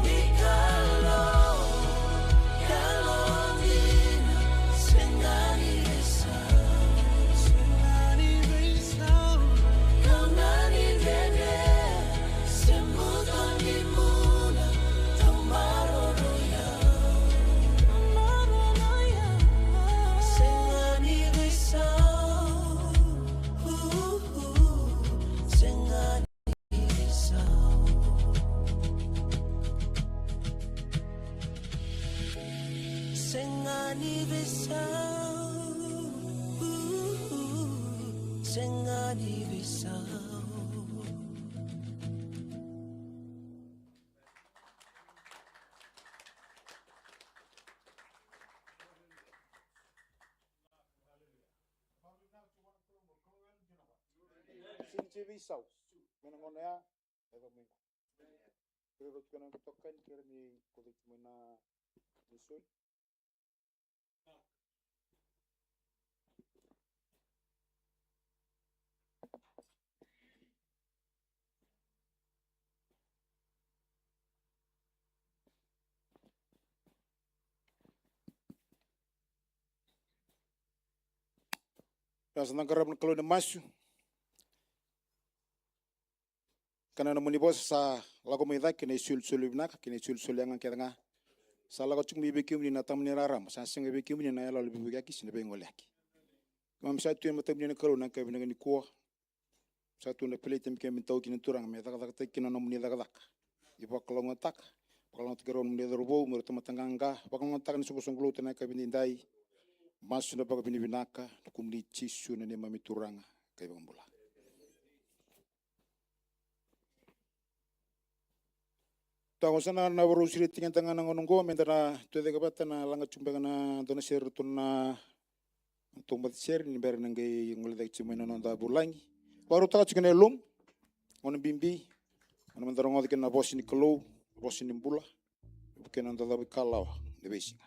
Ni Kalou yalodina, sega ni veisau, sega ni veisau. Gauna ni dede se buto ni bula, dou maroroi au. Sega ni veisau, sega ni veisau. Sega ni veisau, sega ni veisau. Sini tsi veisau me na gauna ya, e ca mai qo. Kere rau tiko na noqu itokani, kere ni koci tiko mai na, na soli. Ia, sa na qarava na Kalou ena masu. Ka na nomuni vosa sa lako mai cake na isolisoli vinaka kei na isolisoli yaga kece ga. Sa lako tiko mai vei kemuni na Tama ni rarama, sa sega vei kemuni na iyaloyalo veivukiyaki se na veigoleyaki. Keimami sa tu e matamuni na Kalou na yakavi vinaka nikua. Sa tu na peleti me keimami tawa kina na Turaga me cakacakataki kina na nomuni cakacaka. Ni vakalougatataka, vakalougatataki rau na nomuni cauravou, me rau tamata qaqa, vakalougatataka na soqosoqo lotu na yakavi edaidai. Masu na vakavinavinaka, na kumuni Jisu na neimami Turaga ka iVakabula. Tago sa na, na vakarau siri tiko ga na gauna oqo, meda na tucake vata na laga tiko beka na dua na sere tu na, na taumaci sere ni bera na qai gole cake tiko mai na noda vulagi. Vakarautaka tiko na yalomu, gauna bibi, gauna meda rogoca kina na vosa ni Kalou, vosa ni bula, kei na noda cavu ikalawa ni veisiga.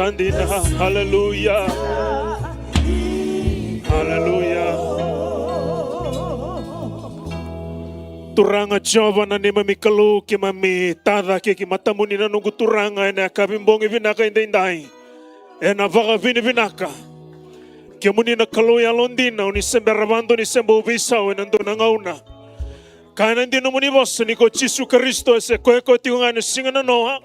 Sa dina. Haleluya. Haleluya. Turaga Jiova na neimami Kalou, keimami tacake ki matamuni na noqu Turaga ena yakavi bogi vinaka edaidai. Ena vakavinavinaka. Kemuni na Kalou yalodina, o ni se bera vakadua ni se bau veisau ena dua na gauna. Kaya na dina nomuni vosa ni ko Jisu Karisito e se koya koya tiko ga ena siga nanoa,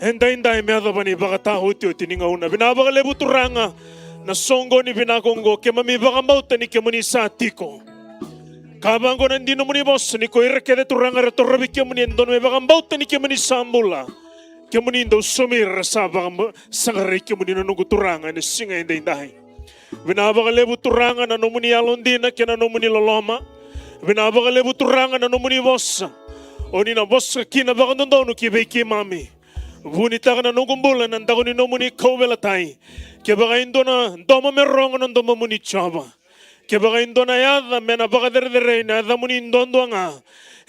edaidai me yacova na ivakataotioti ni gauna. Vinaka vakalevu Turaga na soqoni vinaka oqo, keimami vakabauta ni kemuni sa tiko. Ka vaqo na dina nomuni vosa ni ko ira kece Turaga era torovi kemuni e dodonu me vakabauta ni kemuni sa bula. Kemuni dau saumi ira era sa vakasaqarai kemuni na noqu Turaga ena siga edaidai. Vinaka vakalevu Turaga na nomuni yalodina kei na nomuni loloma. Vinaka vakalevu Turaga na nomuni vosa. O ni na vosa kina vakadodonu ki vei keimami. Vunitaka na noqu bula ena daku ni nomuni kauveilatai. Kevaka e dua na domo me rogo na domomuni Jiova. Kevaka e dua na yaca me na vakacerecerei na yacamuni duadua ga.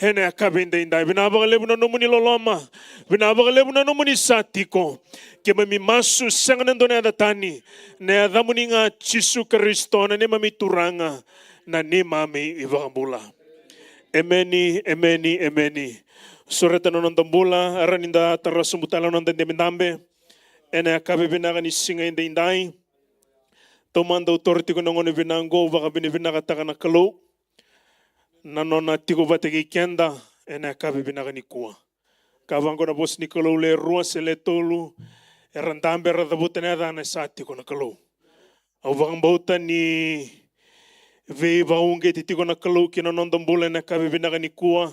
Ena yakavi edaidai. Vinaka vakalevu na nomuni loloma. Vinaka vakalevu na nomuni sa tiko. Keimami masu sega na dua na yaca tani. Na yacamuni ga Jisu Karisito na neimami Turaga. Na neimami iVakabula. Emeni, emeni, emeni. Sureta na noda bula, era ni da tara sobu tale na noda dabedabe. Ena yakavi vinaka ni siga edaidai. Taumada au taura tiko na gauna vinaka oqo, au vakavinavinakataka na Kalou. Na nona tiko vata kei keda, ena yakavi vinaka nikua. Ka vaqo na vosa ni Kalou, le rua se le tolu, era dabe era cavuta na yacana e sa tiko na Kalou. Au vakabauta ni veivakauqeti tiko na Kalou ki na noda bula ena yakavi vinaka nikua.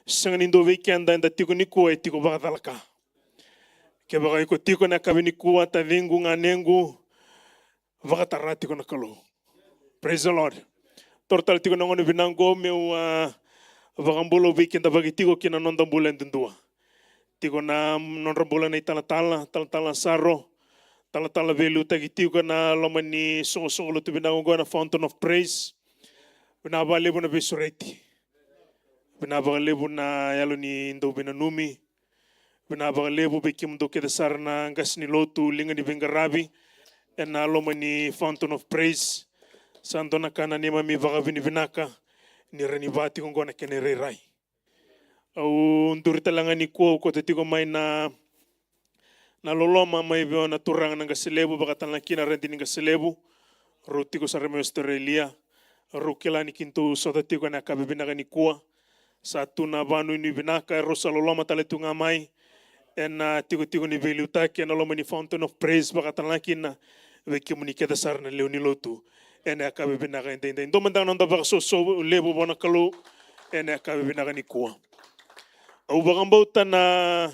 Sega ni dua vei keda eda tiko nikua e tiko vakacalaka. Kevaka iko tiko ena yakavi nikua, taciqu, ganequ, vakatara tiko na Kalou. Praise the Lord. Toro tale tiko na gauna vinaka oqo meu, ah, vakabula vei keda vaki tiko ki na noda bula e dudua. Tiko na nodra bula na italatala, talatala Saro, talatala veiliutaki tiko na loma ni soqosoqo lotu vinaka oqo na Fountain of Praise. Vinaka vakalevu na veisureti. Vinaka vakalevu na yalo ni dau veinanumi. Vinaka vakalevu vei kemudou kece sara na qase ni lotu, liga ni veiqaravi ena loma ni Fountain of Praise. Sa dua na ka na neimami vakavinavinaka ni ra ni va tiko oqo na kena irairai. Au duri tale ga nikua au kauta tiko mai na, na loloma mai vei na turaga na qase levu, vakatale ga kina Redi ni qase levu. Rau tiko sara mai Australia. Rau kila ni keitou sota tiko ena yakavi vinaka nikua. Sa tu na vanuinui vinaka, e rau sa loloma tale tu ga mai. Ena, ah, tikotiko ni veiliutaki, ena loma ni Fountain of Praise, vakatale ga kina vei kemuni kece sara na lewe ni lotu. Ena yakavi vinaka edaidai. Dua mada na noda vakasoso levu vua na Kalou. Ena yakavi vinaka nikua. Au vakabauta na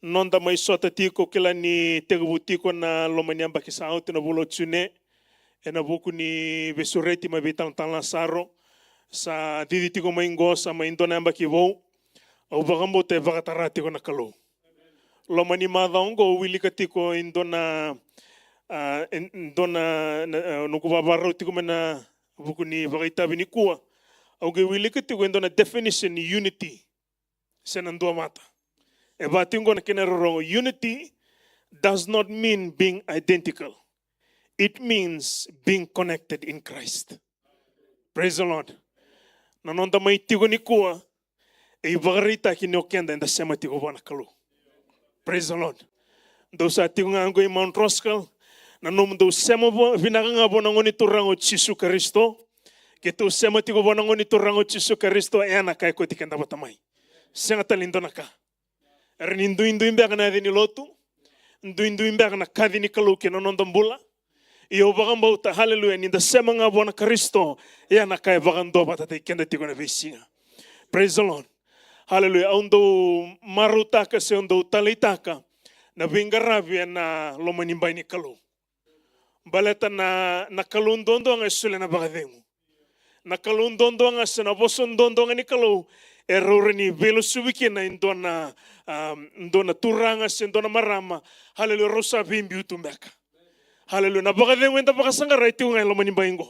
noda mai sota tiko, kila ni tekivu tiko na loma ni yabaki sa oti na vula o June. Ena vuku ni veisureti mai vei talatala Saro. Sa cici tiko mai qo, sa mai dua na yabaki vou. Au vakabauta e vakatara tiko na Kalou. Loma ni macawa oqo, au wilika tiko e dua na, ah, e dua na, na, ah, noqu vavarau tiko mai na vuku ni vakaitavi nikua. Au qai wilika tiko e dua na definition ni unity. Se na duavata. E vaka tiko qo na kena rorogo. Unity does not mean being identical. It means being connected in Christ. Praise the Lord. Na noda mai tiko nikua, e ivakaraitaki ni o keda eda sema tiko vua na Kalou. Praise the Lord. Dou sa tiko ga qo i Mount Roskill, na nomudou sema vua, vinaka ga vua na Gone Turaga o Jisu Karisito. Keitou sema tiko vua na Gone Turaga o Jisu Karisito, e na ka e kauti keda vata mai. Sega tale ni dua na ka. Era ni duidui beka na yaca ni lotu, duidui beka na kaci ni Kalou ki na noda bula. Ia au vakabauta, haleluya, ni da sema ga vua na Karisito, ia na ka e vakaduavatataki keda tiko na veisiga. Praise the Lord. Haleluya. Au dau marautaka se au dau taleitaka na veiqaravi ena loma ni bai ni Kalou. Baleta na, na Kalou duadua ga e solia na vakacegu. Na Kalou duadua ga se na vosa duadua ga ni Kalou e rau rawa ni veilosuvi kina e dua na, um, dua na turaga se dua na marama. Haleluya, rau sa veibiu tu beka. Haleluya, na vakacegu eda vakasaqara e tiko ga e loma ni bai qo.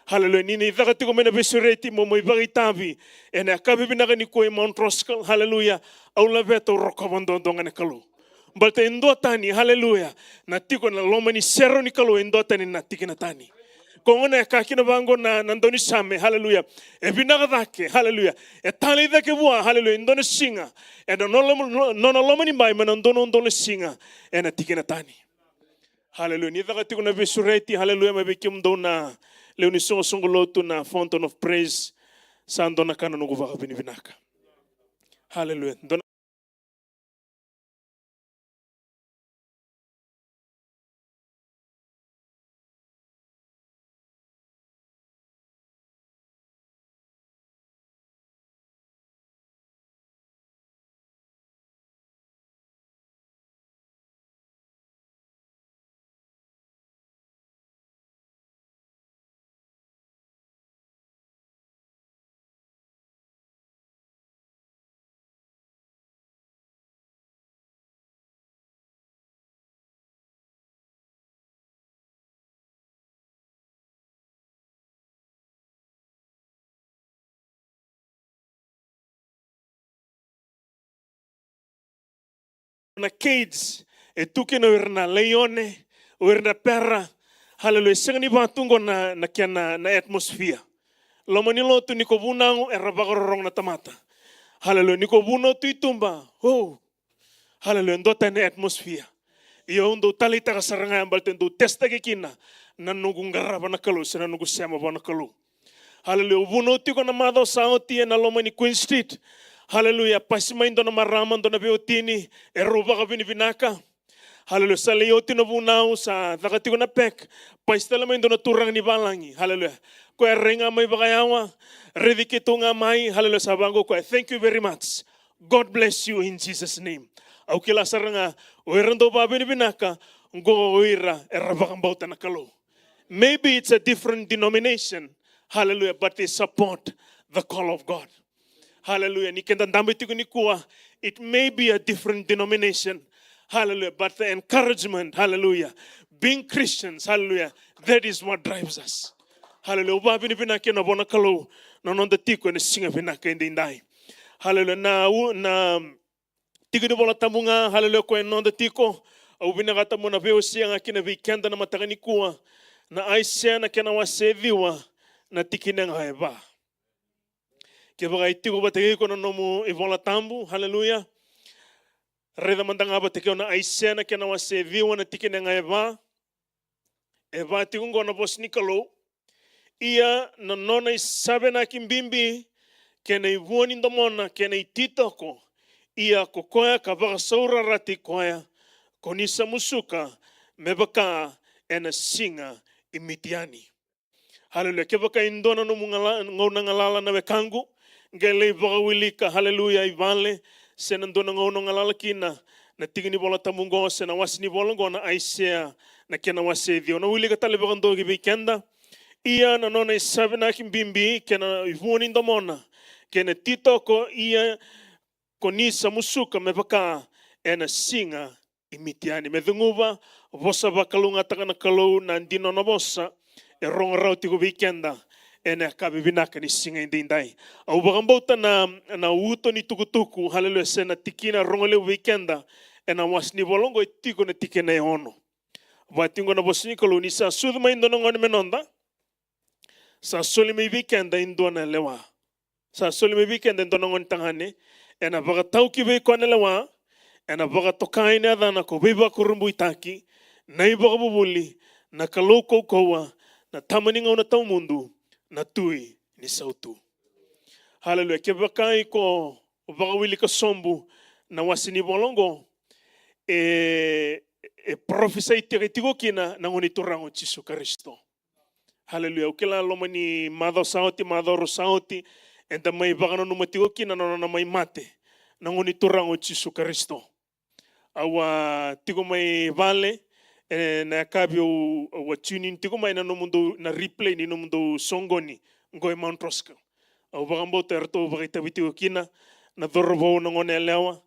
Haleluya, ni ni caka tiko mai na veisureti mo mai vakaitavi ena yakavi vinaka nikua i Mount Roskill. Haleluya, au laveta au rokova duadua ga na Kalou. Baleta e duatani, haleluya, na tiko ena loma ni serau ni Kalou, e duatani na tikina tani. Koya gona e kaya kina vaqo na, na daunisame, haleluya. E vinaka cake, haleluya. E talei cake vua, haleluya, e dua na siga ena nona loma, nona loma ni bai mai na dua na udolu na siga ena tikina tani. Haleluya. Ni caka tiko na veisureti, haleluya, mai vei kemudou na lewe ni soqosoqo lotu na Fountain of Praise. Sa dua na ka na noqu vakavinavinaka. Haleluya. Dua na na cage, e tu kina o ira na laione, o ira na pera. Haleluya. E sega ni vaka tu qo na, na kena, na atmosphere. Loma ni lotu, ni ko vunau era vakarorogo na tamata. Haleluya. Ni ko vunau tu i tuba, oh. Haleluya. Dua tani na atmosphere. Ia au dau taleitaka sara ga ya baleta dau testaki kina na noqu qarava na Kalou se na noqu sema vua na Kalou. Haleluya. Au vunau tiko na macawa sa oti ena loma ni Queen Street. Haleluya. Pasi mai dua na marama, dua na veiwatini, e rau vakavinavinaka. Haleluya. Sa lai oti na vunau, sa caka tiko na pack. Pasi tale mai dua na turaga ni valagi. Haleluya. Koya e rai ga mai vakayawa, raici keitou ga mai. Haleluya. Sa vaqo koya, "Thank you very much. God bless you in Jesus' name." Au kila sara ga, o ira dau vakavinavinaka, qo o ira era vakabauta na Kalou. Maybe it's a different denomination. Hallelujah. But they support the call of God. Hallelujah. Ni keda dabe tiko nikua, it may be a different denomination. Hallelujah. But the encouragement, hallelujah. Being Christians, hallelujah. That is what drives us. Hallelujah. Au vakavinavinaka ena vua na Kalou na noda tiko ena siga vinaka edaidai. Hallelujah. Na, u-, na tiki ni Vola Tabu ga, haleluya, ko e noda tiko. Au vinakata meu na veiwasei ga kina vei keda na mataka nikua. Na Aisea na kena wase e ciwa, na tikina ga e va. Kevaka e tiko vata kei iko na nomu iVola Tabu, haleluya. Raica mada ga vata kei au na Aisea na kena wase e ciwa, na tikina ga e va. E va tiko oqo na vosa ni Kalou. Ia na nona isavinaki bibi, kei na ivua ni domona, kei na ititoko. Ia ko koya ka vakasaurarataki koya, ko ni sa musuka, me vaka ena siga i Mitiani. Haleluya. Kevaka e dua na nomu gala-, gauna galala na wekaqu, qai lai vakawilika, haleluya, i vale, se na dua na gauna o galala kina, na tiki ni Vola Tabu oqo, se na wase ni vola oqo, na Aisea, na kena wase e ciwa. Na wilika tale vakadua ki vei keda. Ia na nona isavinaki bibi, kei na ivua ni domona, kei na ititoko, ia ko ni sa musuka me vaka ena siga i Mitiani. Me ceguva, vosa vakalougatataka na Kalou, na dina nona vosa e rogo rawa tiko vei keda ena yakavi vinaka ni siga edaidai. Au vakabauta na, na uto ni tukutuku, haleluya, se na tikina rogo levu vei keda ena wase ni vola oqo e tiko na tikina e ono. Va tiko na vosa ni Kalou, ni sa sucu mai e dua na gone me noda, sa soli mai vei keda e dua na lewa. Sa soli mai vei keda e dua na gone tagane, ena vakatau ki vei koya na lewa, ena vakatoka na yacana ko Veivakurabuitaki, na iVakavuvuli, na Kalou Kaukauwa, na Tama ni Gauna Tawamudu, na Tui ni Sautu. Haleluya. Kevaka iko vakawilika sobu na wase ni vola oqo, e, e parofisaitaki tiko kina na Gone Turaga o Jisu Karisito. Haleluya. Au kila loma ni macawa sa oti, macawa rua sa oti, eda mai vakananuma tiko kina na nona mai mate na Gone Turaga o Jisu Karisito. Au a tiko mai vale, e, na yakavi au, au a tune in tiko mai na nomudou, na replay ni nomudou soqoni, qo e Mount Roskill. Au vakabauta eratou vakaitavi tiko kina na cauravou, na gone yalewa,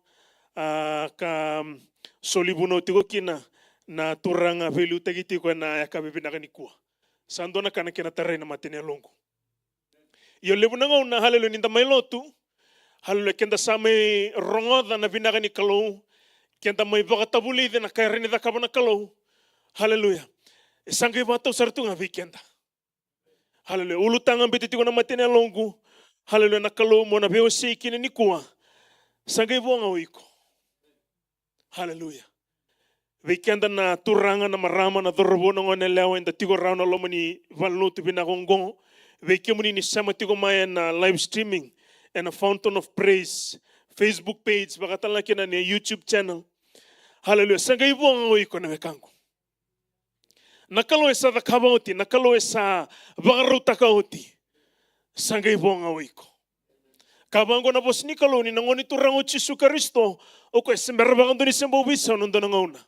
a, ka, mm, soli vunau tiko kina na turaga veiliutaki tiko ena yakavi vinaka nikua. Sa dua na ka na kena tarai na mata ni yaloqu. Io, levu na gauna, haleluya, ni da mai lotu, haleluya, keda sa mai rogoca na vinaka ni Kalou, Keda mai vakatavulici na ka e rawa ni cakava na Kalou. Haleluya. E sa qai vakatau sara tu ga vei keda. Haleluya. Ulutaga biuta tiko na mata ni yaloqu. Haleluya. Na Kalou mo na veiwasei kina nikua. Sa qai vo ga o iko. Haleluya. Vei keda na turaga, na marama, na cauravou, na goneyalewa eda tiko rawa na loma ni valenilotu vinaka oqo. Vei kemuni ni sema tiko mai ena live streaming, ena Fountain of Praise Facebook page, vakatalega kina na YouTube channel. Haleluya. Sa qai vo ga o iko na wekaqu. Na Kalou e sa cakava oti, na Kalou e sa vakarautaka oti. Sa qai vo ga o iko. Ka vaqo na vosa ni Kalou ni na Gone Turaga o Jisu Karisito, o koya e se bera vakadua ni se bau veisau ena dua na gauna.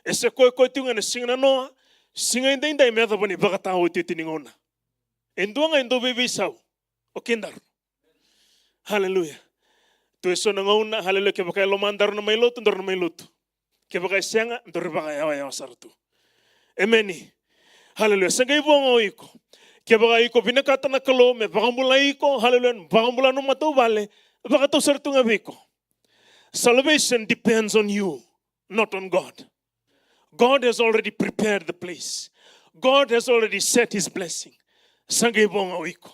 E se koya, koya tiko ga ena siga nanoa, siga edaidai me yacova ni vakataotioti ni gauna. E dua ga e dau veiveisau. O kedaru. Haleluya. Tu eso na gauna, haleluya, kevaka e lomadaru na mai lotu, daru na mai lotu. Kevaka e sega, daru vakayawayawa sara tu. Emeni. Haleluya. Sa qai vo ga o iko. Kevaka iko vinakata na Kalou me vakabulai iko, haleluya, vakabula na matavuvale, vakatau sara tu ga vei iko. Salvation depends on you, not on God. God has already prepared the place. God has already set his blessing. Sa qai vo ga o iko.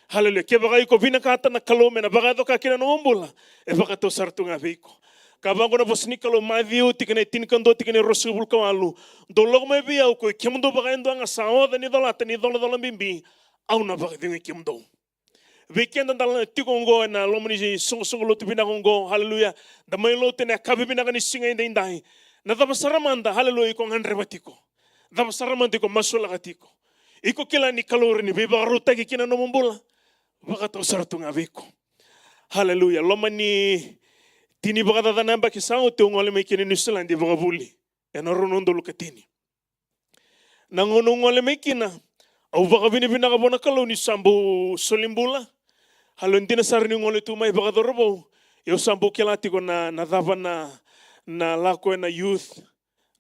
Haleluya. Kevaka iko vinakata na Kalou me na vakayaco ka kina na nomu bula, e vakatau sara tu ga vei iko. Ka vaqo na vosa ni Kalou, Maciu, tikina e tinikadua, tikina e ruasagavulu ka walu. Dou lako mai vei au, koi kemudou vakayadua ga sa oca ni colata na icolacola bibi, au na vakacegui kemudou. Vei keda da tiko oqo ena loma ni soqosoqo lotu vinaka oqo, haleluya. Da mai lotu ena yakavi vinaka ni siga edaidai. Na cava sara mada, haleluya, iko gadreva tiko? Cava sara mada iko masulaka tiko? Iko kila ni Kalou e rawa ni veivakarautaki kina nomu bula? Vakatau sara tu ga vei iko. Haleluya. Loma ni tini vakacaca na yabaki sa oti au gole mai kina i Niusiladi vakavuli. Ena rua na udolu ka tini. Na gauna au gole mai kina, au vakavinavinaka vua na Kalou ni sa bau soli bula. Haleluya, dina sara niu gole tu mai vakacauravou. Ia au sa bau kila tiko na, na cava na, na lako ena youth,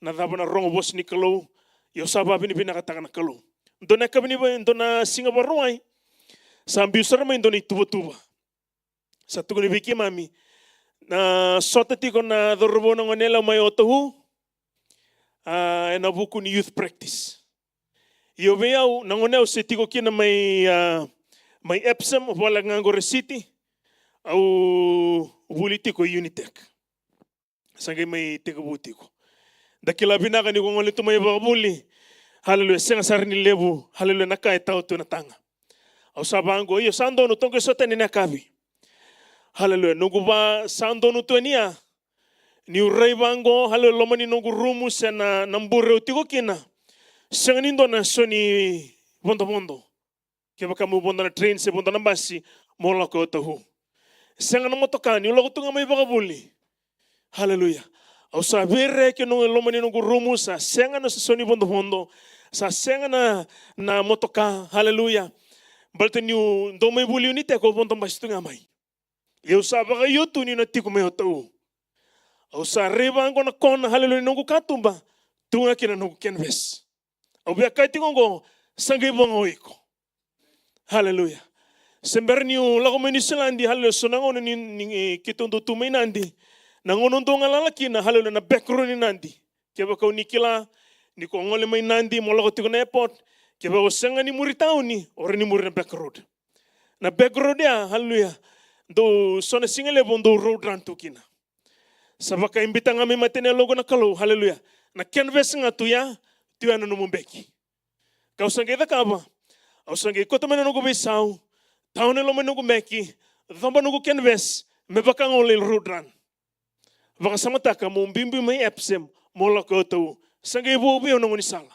na cava na rogo vosa ni Kalou. Ia au sa vakavinavinakataka na Kalou. Dua na yakavi ni va-, dua na siga Vakarauwai, sa biu sara mai dua na ituvatuva. Sa tukuni vei keimami na sota tiko na cauravou, na goneyalewa mai Otahu, a, ena vuku ni youth practice. Io, vei au, na gauna au se tiko kina mai, a, mai Epsom, voleka ga qo Resiti, au vuli tiko i Unitec. Sa qai mai tekivu tiko. Da kila vinaka ni ko gole tu mai vakavuli. Haleluya, sega sara ni levu. Haleluya, na ka e tawa tu ena taga. Au sa vaqo, io, sa donu, toqo eso tani na yakavi. Haleluya, noqu va sa donu tu yani ya. Niu rai vaqo, haleluya, loma ni noqu rumu se na, na bure au tiko kina. Sega ni dua na so ni vodovodo. Kevaka mo vodo na train se vodo na basi, mo lako i Otahu. Sega na motoka, niu lako tu ga mai vakavuli. Haleluya. Au sa veireki ena loma ni noqu rumu, sa sega na so ni vodovodo, sa sega na, na motoka. Haleluya. Baleta niu dau mai vuli Unitec, au vodo basi tu ga mai. Ia au sa vakaio tu niu na tiko mai Otahu. Au sa rai vaqo na kona, haleluya, ni noqu katuba, tu ga kina noqu canvas. Au via kaya tiko oqo, sa qai vo ga o iko. Haleluya. Se bera niu lako mai Niusiladi, haleluya, so na gauna ni, ni, e, keitou dau tu mai Nadi. Na gauna au dau galala kina, haleluya, na back road ni Nadi. Kevaka o ni kila, ni ko gole mai Nadi, mo lako tiko na airport. Kevaka o sega ni muri tauni, o rawa ni muri na back road. Na back road ya, haleluya. Dau so na siga levu, dau road run tu kina. Sa vakaibita ga mai mata ni yaloqu na Kalou, haleluya. Na canvas ga tu ya, tu ya na nomu beki. Kau sa qai cakava, au sa qai kauta mai na noqu veisau, tawa e loma ni noqu beki, coba noqu canvas, me vaka ga au lai road run. Vakasamataka mo biubiu mai Epsom, mo lako i Otahu. Sa qai vo vei au na gaunisala.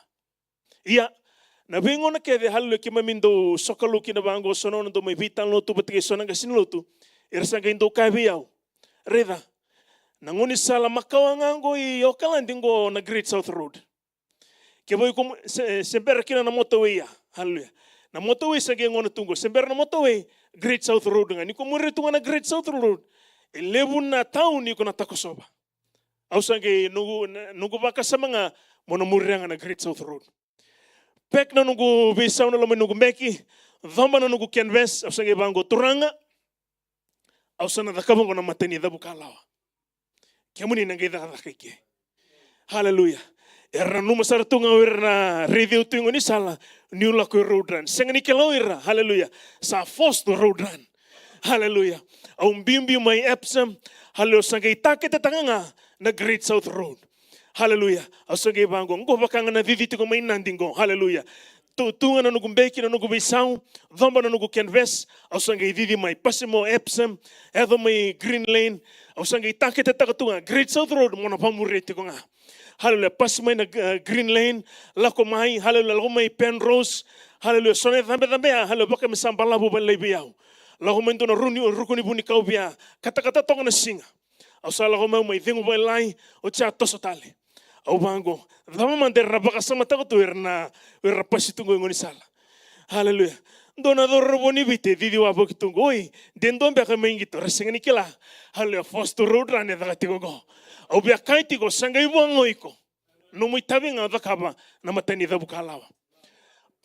Ia, na veigauna kece, haleluya, keimami dau sokalou kina vaqo, so na gauna dau mai veitalanoa tu vata kei so na qase ni lotu, era sa qai dau kaya vei au, raica, na gaunisala makawa ga qo i Okaladi qo na Great South Road. Kevaka iko mo-, se, se bera kina na motorway ya, haleluya. Na motorway sa qai gona tu qo, se bera na motorway, Great South Road ga. Ni ko muria tu ga na Great South Road, e levu na tauni iko na takosova. Au sa qai noqu, na, noqu vakasama ga mo na muria ga na Great South Road. Pack na noqu veisau na loma ni noqu beki, coba na noqu canvas, au sa qai vaqo, Turaga, au sa na cakava oqo na mata ni cavuka lawa. Kemuni na qai cakacaka i ke. Haleluya. Era nanuma sara tu ga o ira na raici au tu i gaunisala niu lako i road run. Sega ni kila o ira. Haleluya. Sa force tu road run. Haleluya. Au biubiu mai Epsom. Haleluya. Au sa qai taketetaka ga na Great South Road. Haleluya. Au sa qai vaqo, qo vaka ga na cici tiko mai Nadi qo. Haleluya. Tu, tu ga na noqu beki, na noqu veisau, coba na noqu canvas, au sa qai cici mai, pasi mo Epsom, yaco mai Green Lane, au sa qai taketetaka tu ga Great South Road, mo na vamuria tiko ga. Haleluya, pasi mai na, eh, Green Lane, lako mai, haleluya, lako mai Penrose, haleluya, so na icabecabe ya, haleluya, vaka me sa balavu vakalailai vei au. Lako mai dua na runi, ruku ni vunikau via, katakata toka na siga. Au sa lako mai, au mai cegu vakalailai, oti sa toso tale. Au vaqo, cava mada era vakasamataka tu era na, era pasi tu qo i gaunisala. Haleluya. Dua na cauravou ni Viti e cici wavoki tu qo, oi, de dua beka mai qito, ra sega ni kila. Haleluya, force tu road run e caka tiko qo. Au via kaya tiko, sa qai vua ga o iko. Nomu itavi ga o cakava na mata ni cavu kalawa.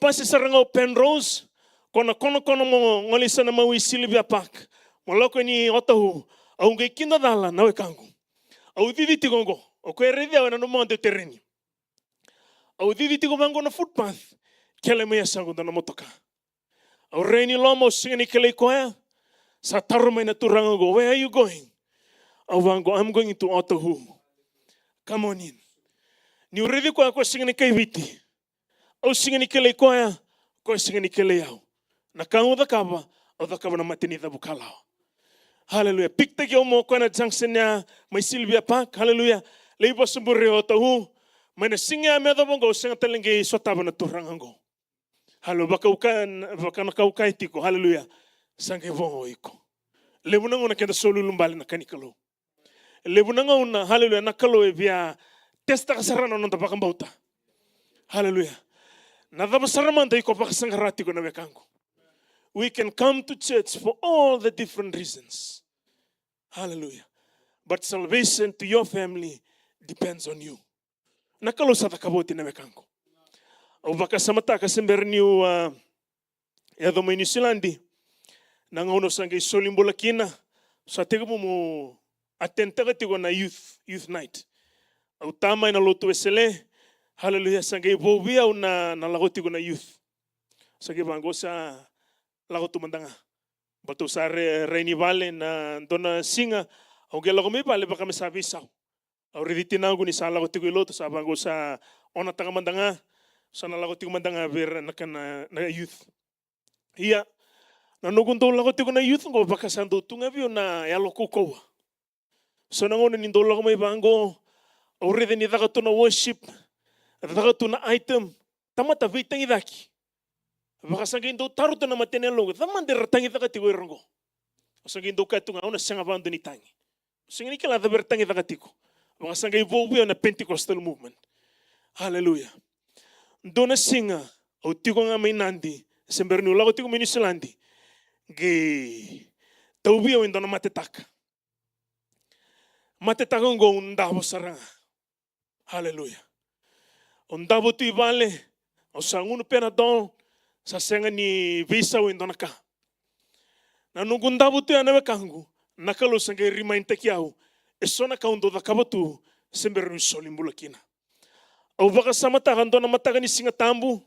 Pasi sara ga o Penrose, ko na konakona mo gole i sana mau i Sylvia Park. Mo lako ni Otahu, au qai kidacala na wekaqu. Au cici tiko qo, o koya e raici au ena nomu mada e tereni. Au cici tiko vaqo na footpath, kele mai yasaqu dua na motoka. Au rai ni loma, au sega ni kilai koya. Sa taro mai na turaga qo, "Where are you going?" Au vaqo, "I'm going to Otahu." Come on in. Niu raici koya, koya sega ni kai Viti. Au sega ni kilai koya, koya sega ni kilai au. Na ka au cakava, au cakava na mata ni cavu kalawa. Haleluya. Pick-taki au mo koya na junction ya mai Sylvia Park. Haleluya. Lai vosa bure o Otahu. Mai na siga ya me yacova qo, au sega tale qai sotava na turaga qo. Haleluya. Vaka au kaya, vaka na ka au kaya tiko. Haleluya. Sa qai vo ga o iko. Levu na gauna keda soli ulubale na ka ni Kalou. Levu na gauna, haleluya, na Kalou e via testaka sara na noda vakabauta. Haleluya. Na cava sara mada iko vakasaqara tiko na wekaqu. We can come to church for all the different reasons. Haleluya. But salvation to your family depends on you. Na Kalou sa cakava oti na wekaqu. Au vakasamataka se bera niu, ah, yaco mai Niusiladi. Na gauna au sa qai soli bula kina, sa tekivu meu attend-taka tiko na youth, youth night. Au ta mai na lotu Wesele, haleluya, sa qai vo vei au na, na lako tiko na youth. Sa qai vaqo, sa lako tu mada ga. Baleta au sa re-, rai ni vale na dua na siga, au qai lako mai vale vaka me sa veisau. Au raici tinaqu ni sa lako tiko i lotu, sa vaqo, sa onataka mada ga, sa na lako tiko mada ga vei ira na ka na, na youth. Ia, na noqu dau lako tiko na youth qo, vaka sa dau tu ga vei au na yalo kaukauwa. So na gauna ni dau lako mai vaqo, au raica ni caka tu na worship, caka tu na item, tamata veitagicaki. Vaka sa qai dau taro tu na mata ni yaloqu, cava mada era tagicaka tiko o ira qo? Au sa qai dau kaya tu ga, au na sega vakadua ni tagi. Au sega ni kila cava era tagicaka tiko. Vaka sa qai vo vei au na Pentecostal movement. Haleluya. Dua na siga, au tiko ga mai Nadi, se bera niu lako tiko mai Niusiladi, qai tauvi au e dua na matetaka. Matetaka qo au davo sara ga. Haleluya. Au davo tu i vale, au sa gunu Panadol, sa sega ni veisau e dua na ka. Na noqu davo tu ya na wekaqu, na Kalou sa qai remind-taki au, e so na ka au dau cakava tu, se bera niu soli bula kina. Au vakasamataka dua na mataka ni Siga Tabu.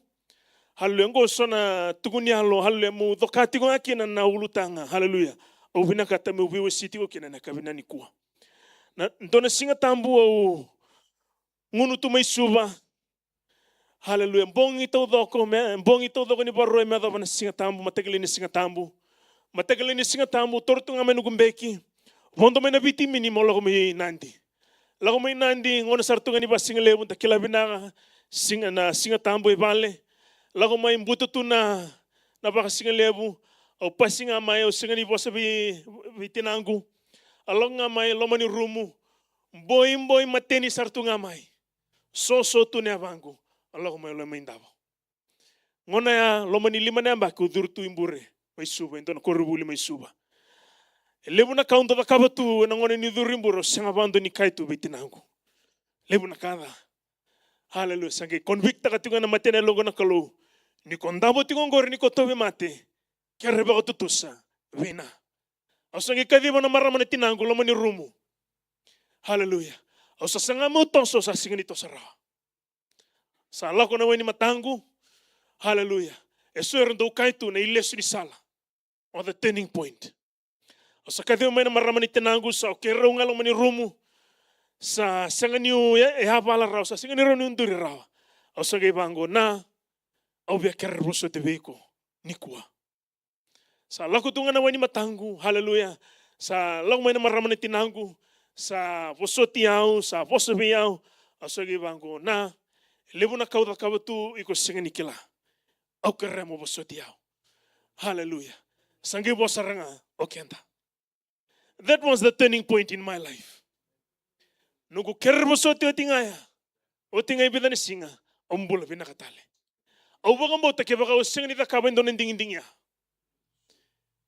Haleluya. Qo so na tukuni yalo, haleluya, meu coka tiko ga kina na ulutaga. Haleluya. Au vinakata meu veiwasei tiko kina ena yakavi nikua. Na, dua na Siga Tabu au gunu tu mai Suva. Haleluya. Bogi taucoko, me, bogi taucoko ni Vakarauwai me yacova na Siga Tabu, mataka lailai ni Siga Tabu. Mataka lailai ni Siga Tabu, toro tu ga mai noqu beki. Vodo mai na Viti Mini meu lako mai Nadi. Lako mai Nadi, gauna sara tu ga ni vakasigalevu, da kila vinaka, siga, na Siga Tabu e vale. Lako mai, buta tu na, na vakasigalevu, au pasi ga mai, au sega ni vosa vei, vei tinaqu. Au lako ga mai loma ni rumu, boiboi mateni sara tu ga mai. Soso tu na yavaqu, au lako mai, au lako mai davo. Gauna ya, loma ni lima na yabaki au curu tu i bure mai Suva, e dua na koronivuli mai Suva. E levu na ka au dau cakava tu ena gauna niu curu i bure, au sega vakadua ni kaya tu vei tinaqu. Levu na ka ca. Haleluya. Sa qai convict-taka tiko ga na mata ni yaloqu na Kalou. Ni ko davo tiko qori, ni ko tauvimate, kere vakatutusa vei Na. Au sa qai kaciva na marama na tinaqu loma ni rumu. Haleluya. Au sa saga meu toso, au sa sega ni toso rawa. Sa lako na wai ni mataqu. Haleluya. E so era dau kaya tu na ilesu ni sala. O the turning point. Au sa kaciva mai na marama ni tinaqu, sa o keirau ga loma ni rumu. Sa sega niu ya, e yavala rawa, sa sega ni rawa niu duri rawa. Au sa qai vaqo, na, au via kere vosoti vei iko nikua. Sa lako tu ga na wai ni mataqu, haleluya. Sa lako mai na marama ni tinaqu, sa vosoti au, sa vosa vei au. Au sa qai vaqo, na, e levu na ka au cakava tu iko sega ni kila. Au kerea mo vosoti au. Haleluya. Sa qai vosa sara ga o keda. That was the turning point in my life. Noqu kere vosoti oti ga ya. Oti ga e vica na siga, au bula vinaka tale. Au vakabauta kevaka au sega ni cakava e dua na digidigi ya,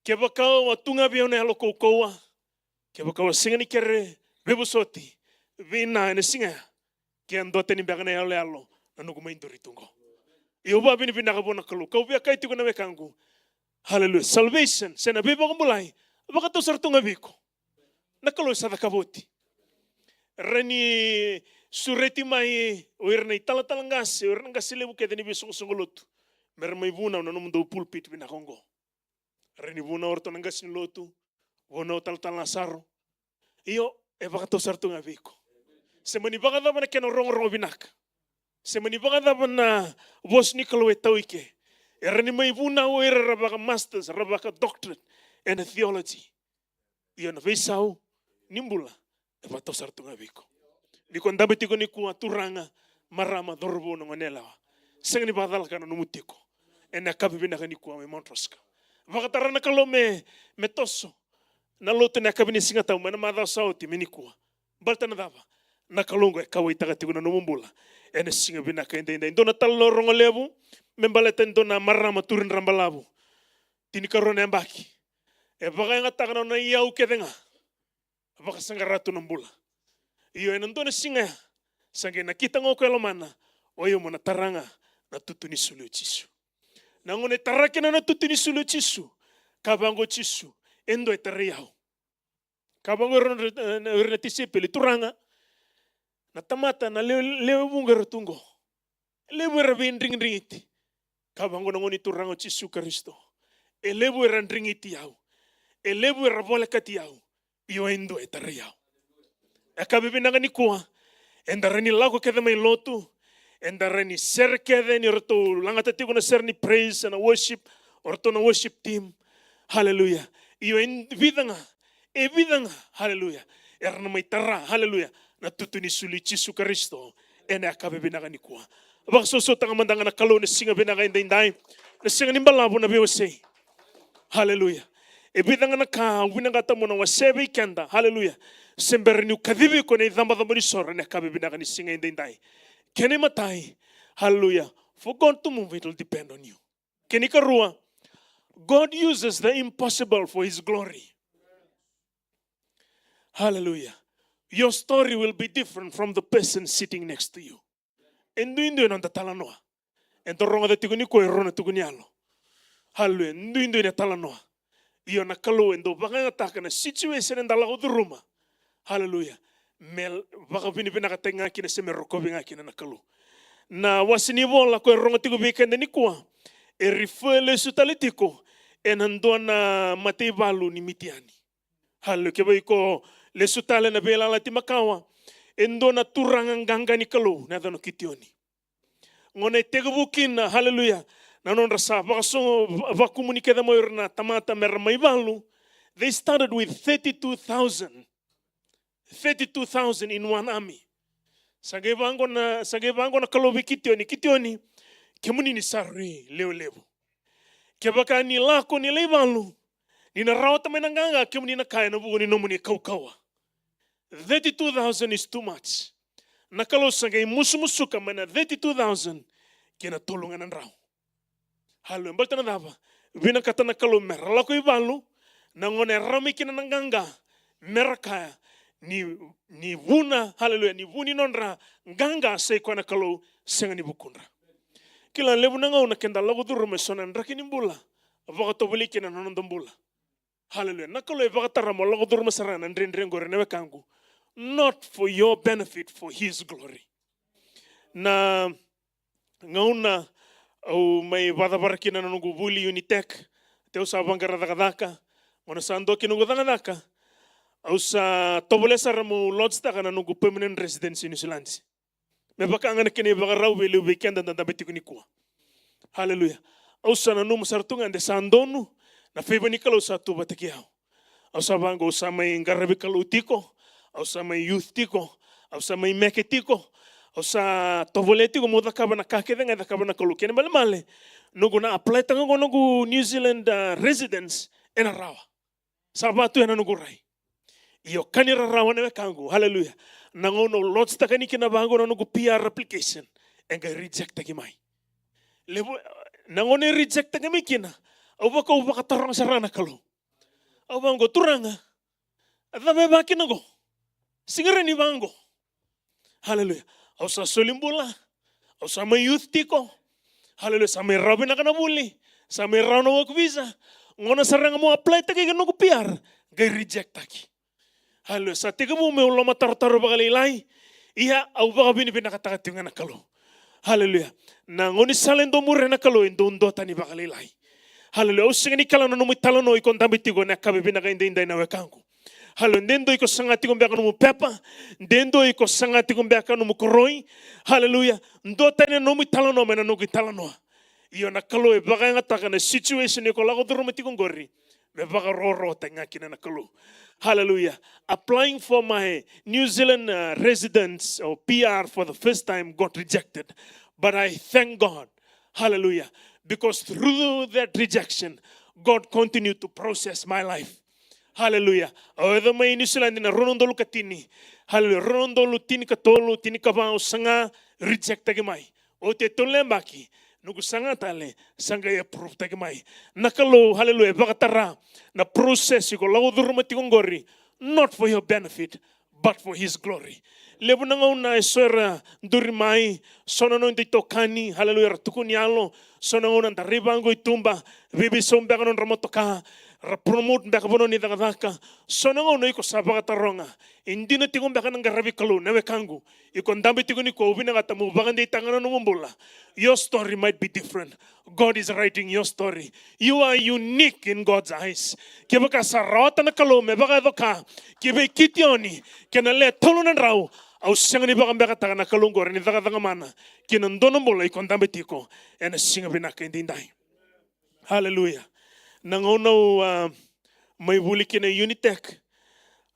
kevaka au a tu ga vei au na yalo kaukauwa, kevaka au a sega ni kere veivosoti vei na ena siga ya, ke a duatani beka na yaloyalo na noqu mai duri tu qo. Io, au vakavinavinaka vua na Kalou. Kau via kaya tiko na wekaqu, haleluya, salvation se na veivakabulai, vakatau sara tu ga vei iko. Na Kalou e sa cakava oti. Rawa ni sureti mai o ira na italatala qase, o ira na qase levu kece ni veisoqosoqo lotu, me ra mai vunau na nomudou pulpit vinaka oqo. Rawa ni vunau o ratou na qase ni lotu, vunau o talatala Nasaro. Io, e vakatau sara tu ga vei iko. Se mani vakacava na kena rogorogo vinaka, se mani vakacava na vosa ni Kalou e tau i ke, e rawa ni mai vunau o ira ra vaka masters, ra vaka doctorate ena theology. Io, na veisau ni bula e vakatau sara tu ga vei iko. Ni ko dabe tiko nikua, turaga, marama, cauravou, na goneyalewa, sega ni vakacalaka na nomu tiko ena yakavi vinaka nikua mai Mount Roskill. Vakatara na Kalou me, me toso na lotu ena yakavi ni Sigatabu mai na macawa sa oti me nikua. Baleta na cava? Na Kalou oqo e kauwaitaka tiko na nomu bula ena siga vinaka edaidai. Dua na talanoa rogo levu me baleta e dua na marama turidra balavu, tinikarua na yabaki. E vakayagataka na nona iyau kece ga, vakasaqara tu na bula. Io, ena dua na siga ya, sa qai nakita ga o koya e lomana, o yau mo na tara ga na tutu ni sulu o Jisu. Na gauna e tara kina na tutu ni sulu o Jisu, ka vaqo o Jisu, e dua e tarai au. Ka vaqo ira na, na, na, ira na tisaipeli, Turaga, na tamata, na lewe, lewe vuqa era tu qo, e levu era veidrigidrigiti. Ka vaqo na Gone Turaga o Jisu Karisito, e levu era drigiti au, e levu era volekati au. Io, e dua e tarai au. Yakavi vinaka nikua, eda rawa ni lako kece mai lotu, eda rawa ni sere kece ni ratou lagata tiko na sere ni praise and worship, o ratou na worship team. Haleluya. Io, e vica ga, e vica ga, haleluya, era na mai tara, haleluya, na tutu ni sulu i Jisu Karisito ena yakavi vinaka nikua. Vakasausautaka mada ga na Kalou na siga vinaka edaidai, na siga ni balavu, na veiwasei. Haleluya. E vica ga na ka au vinakata mo na wasea vei keda, haleluya, se bera niu kacivi iko na icabocabo ni soro ena yakavi vinaka ni siga edaidai. Kena imatai, haleluya, for God to move, it will depend on you. Kena ikarua, God uses the impossible for his glory. Haleluya. Your story will be different from the person sitting next to you. E duidui na noda talanoa. Eda rogoca tiko nikua e rua na tuku ni yalo. Haleluya. E duidui na talanoa. Io, na Kalou e dau vakayagataka na situation eda lako curuma, haleluya, me vakavinavinakataki ga kina se me rokovi ga kina na Kalou. Na wase ni vola ko e rogo tiko vei keda nikua, e refer lesu tale tiko ena dua na mataivalu ni Mitiani. Haleluya. Kevaka iko lesu tale na Veiyalayalati Makawa, e dua na turaga qaqa ni Kalou na yacana o Kitioni. Gauna e tekivu kina, haleluya, na nodra sa vakasogo, va-, vakumuni kece mai o ira na tamata me ra mai valu, they started with thirty-two thousand. Thirty-two thousand in one army. Sa qai vaqo na, sa qai vaqo na Kalou vei Kitioni, Kitioni, kemuni ni sa rui lewe levu. Kevaka ni lako ni lai valu, ni na rawata mai na qaqa, kemuni na kaya ena vuku ni nomuni kaukauwa. Thirty-two thousand is too much. Na Kalou sa qai musumusuka mai na thirty-two thousand ki na tolu ga na drau. Haleluya. Baleta na cava? Vinakata na Kalou me ra lako i valu, na gauna e rawa mai kina na qaqa, me ra kaya ni, ni vuna, haleluya, ni vu ni nodra qaqa sa i koya na Kalou, sega ni vukudra. Kila, levu na gauna keda lako curuma e so na draki ni bula, vakatovolei kina na noda bula. Haleluya. Na Kalou e vakatara mo lako curuma sara na dredre qori, na wekaqu. not for your benefit, for his glory. Na gauna au mai vakacavara kina na noqu vuli Unitec, te au sa vaqara cakacaka, gauna sa dua kina noqu cakacaka, au sa tovolea sara meu lodge-taka na noqu permanent residence i New Zealand. Me vaka ga na kena ivakarau vei levu vei keda da dabe tiko nikua. Haleluya. Au sa nanuma sara tu ga de sa donu na favor ni Kalou sa tu vata kei au. Au sa vaqo, au sa mai qaravi Kalou tiko, au sa mai youth tiko, au sa mai meke tiko, au sa tovolea tiko meu cakava na ka kece ga e cakava na Kalou. Kena malemale, noqu na apply-taka oqo noqu New Zealand, ah, residence, ena rawa. Sa va tu ena noqu rai. Io, ka ni rarawa na wekaqu. Haleluya. Na gauna au lodge-taka yani kina vaqo na noqu P R application, e qai reject-taki mai. Levu, na gauna e reject-taki mai kina, au vaka au vakataroga sara na Kalou. Au vaqo, Turaga, a cava e va kina oqo? Sega ni vaqo. Haleluya. Au sa soli bula. Au sa mai youth tiko. Haleluya. Sa mai rawa vinaka na vuli. Sa mai rawa na work visa. Gauna sara ga meu apply-taki kina noqu P R, qai reject-taki. Haleluya. Sa tekivu meu lomatarotaro vakalailai. Ia, au vakavinavinakataka tiko ga na Kalou. Haleluya. Na gaunisala e dau muria na Kalou e dau duatani vakalailai. Haleluya. Au sega ni kila na nomu italanoa iko dabe tiko ena yakavi vinaka edaidai na wekaqu. Haleluya. De dua iko saga tiko beka nomu pepa. De dua iko saga tiko beka nomu koroi. Haleluya. Duatani na nomu italanoa mai na noqu italanoa. Io, na Kalou e vakayagataka na situation iko lako curuma tiko oqori me vakarokorokotaki ga kina na Kalou. Haleluya. Applying for my New Zealand, uh, residence or P R for the first time got rejected. But I thank God. Haleluya. Because through that rejection, God continued to process my life. Haleluya. Au yaco mai New Zealand ena rua na udolu ka tini. Haleluya. Rua na udolu tinikatolu, tinikava, au saga, reject-taki mai. Oti e tolu na yabaki, noqu saga tale, sa qai approve-taki mai. Na Kalou, haleluya, e vakatara na process iko lako curuma tiko oqori, not for your benefit, but for his glory. Levu na gauna eso era duri mai, so na noda itokani, haleluya, era tukuni yalo, so na gauna da rai vaqo i tuba, veiveisau beka nodra motoka, ra promote beka vanua ni cakacaka, so na gauna iko sa vakataroga, e dina tiko beka na qaravi Kalou, na wekaqu, iko dabe tiko nikua, au vinakata meu vakadeitaka na nomu bula. Your story might be different. God is writing your story. You are unique in God's eyes. Kevaka sa rawata na Kalou me vakayaco ka ki vei Kitioni kei na le tolu na drau, au sega ni vakabekataka na Kalou oqori ni cakacaka mana ki na dua na bula iko dabe tiko ena siga vinaka edaidai. Haleluya. Na gauna au, ah, mai vuli kina i Unitec.